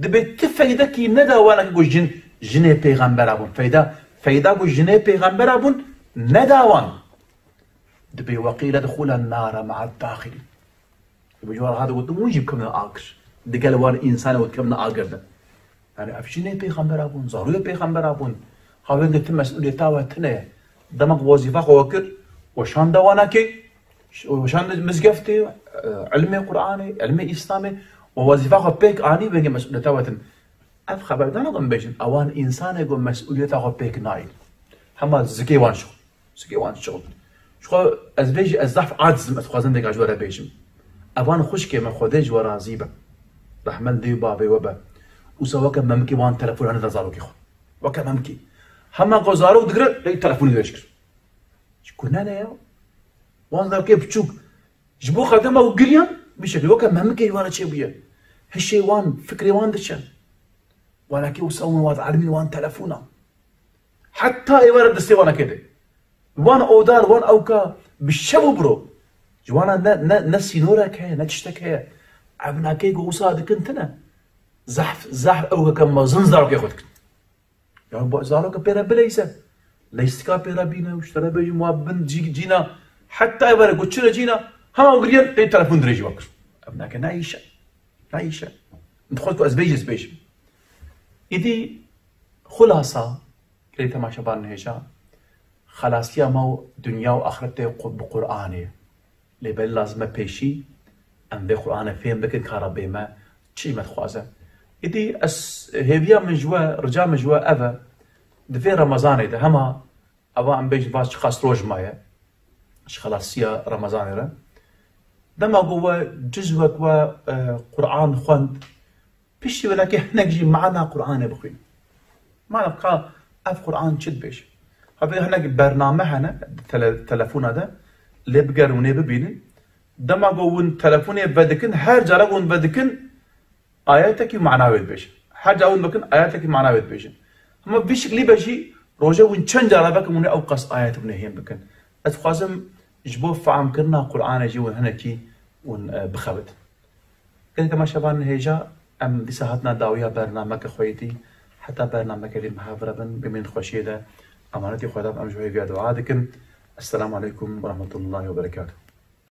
Dibê ti feydekî neda wana ku jin, jinê pêxembera bûn. Feyda, feyda ku jinê pêxembera bûn, neda wan. Dibê, "Weqîle dixûlen nara me'ad daxilîn." Bi cû re hate gotin, hûn jî bikevine agir. Digel wan însanê û dikevine agir de. Yani ev jinê pêxembera bûn, zarûyê pêxembera bûn. Havêngê ti mesûliyeta we tune ye. Dema ku wezîfa xwe we kir, weşan dewanakê, weşan mizgeftê, e, ilmê Qur'anê, ilmê Îslamê, we wezîfa xwe pêk anî, vêngê mesûliyeta we tune. Ev xeberdana ku em bêjin, ewan însanê ku mesûliyeta xwe pêk nayîn. Hema zikê wan şixul. Zikê wan şixul. Ji xwe ez vê jî ez zehf aciz im, ez dixwazim vêka ji we re bêjim. Evan xwişkê me Xwedê ji we razî be. Rehmet dê û bavê we be. Wisa weke memikê wan telefonê neda zarokê xwe. Weke memikê. Hema ku zarok digire, lê telefonê dirêj kir. Ji ku ne ne ya? Wan zarokê biçûk. Ji bo xedema û giriyan, bi şekilî weke memikê ji wan re çêbûye. Hişê wan, fikrê wan diçe. Wanakê wisa wan, wan elimîn wan telefona. Heta êvara destê wanakê de. Wan oda, wan ewka bi şev û biro. Ji wana ne, ne, ne sînorek heye, ne tiştek heye. Evnakê ku wisa dikin tine. Zehf, zehf ewkeke mezin zarokê xwe dikin. Ya bu zaroke pê re bileyse. Leystika pê re bîne û ji te re bêjim wa bin cî-, cîna. Heta êvara ku çire cîna. Hema û giriyan tê telefon dirêjî we kir. Evnake ne îş e. Ne îş e. Dixwest ku ez bêjim, ez bêjim. Îdî xulasa, girê temaşevan hêja, xelasiya me û dinya û axirete qu-, bi Qur'anê. Lê belê lazim e pêşî em vê Qur'anê fêm bikin ka Rebbê me çi me dixwaze. Îdî ez hêviya min ji we, rica min ji we ev e, di vê Remezanê de hema eva em bêjin va çiqas roj maye ji xelasiya Remezanê re. Dema ku we cizwek we, e, Qur'an xwend, piştî wê leke hinek jî mana Qur'anê bixwîn. Mana ka ev Qur'an çi dibêje? Ha vê hinek bername hene tele-, telefona de, lê bigerin û nê bibînin. Dema ku hûn telefonê vedikin, her cara ku hûn vedikin, ayetekî mana wê dibêjin. Her cara hûn bikin, ayetekî mana wê dibêjin. Hema vî şiklî be jî, roje hûn çend cara vekin hûn ê ew qas ayet hûn ê hêm bikin. Ez dixwazim ji bo fehmkirina Qur'anê jî hûn hinekî hûn, e, bixebitin. Gelê temaşevanên hêja, em dîsa hatina dawiya bernameke xwe yê dî. Heta bernameke dî me hev re bin, bimînin xweşiyê de, emanetî Xweda em ji hêviya dua dikin. Esselamu aleykum ve rahmetullahi ve berekatuhu.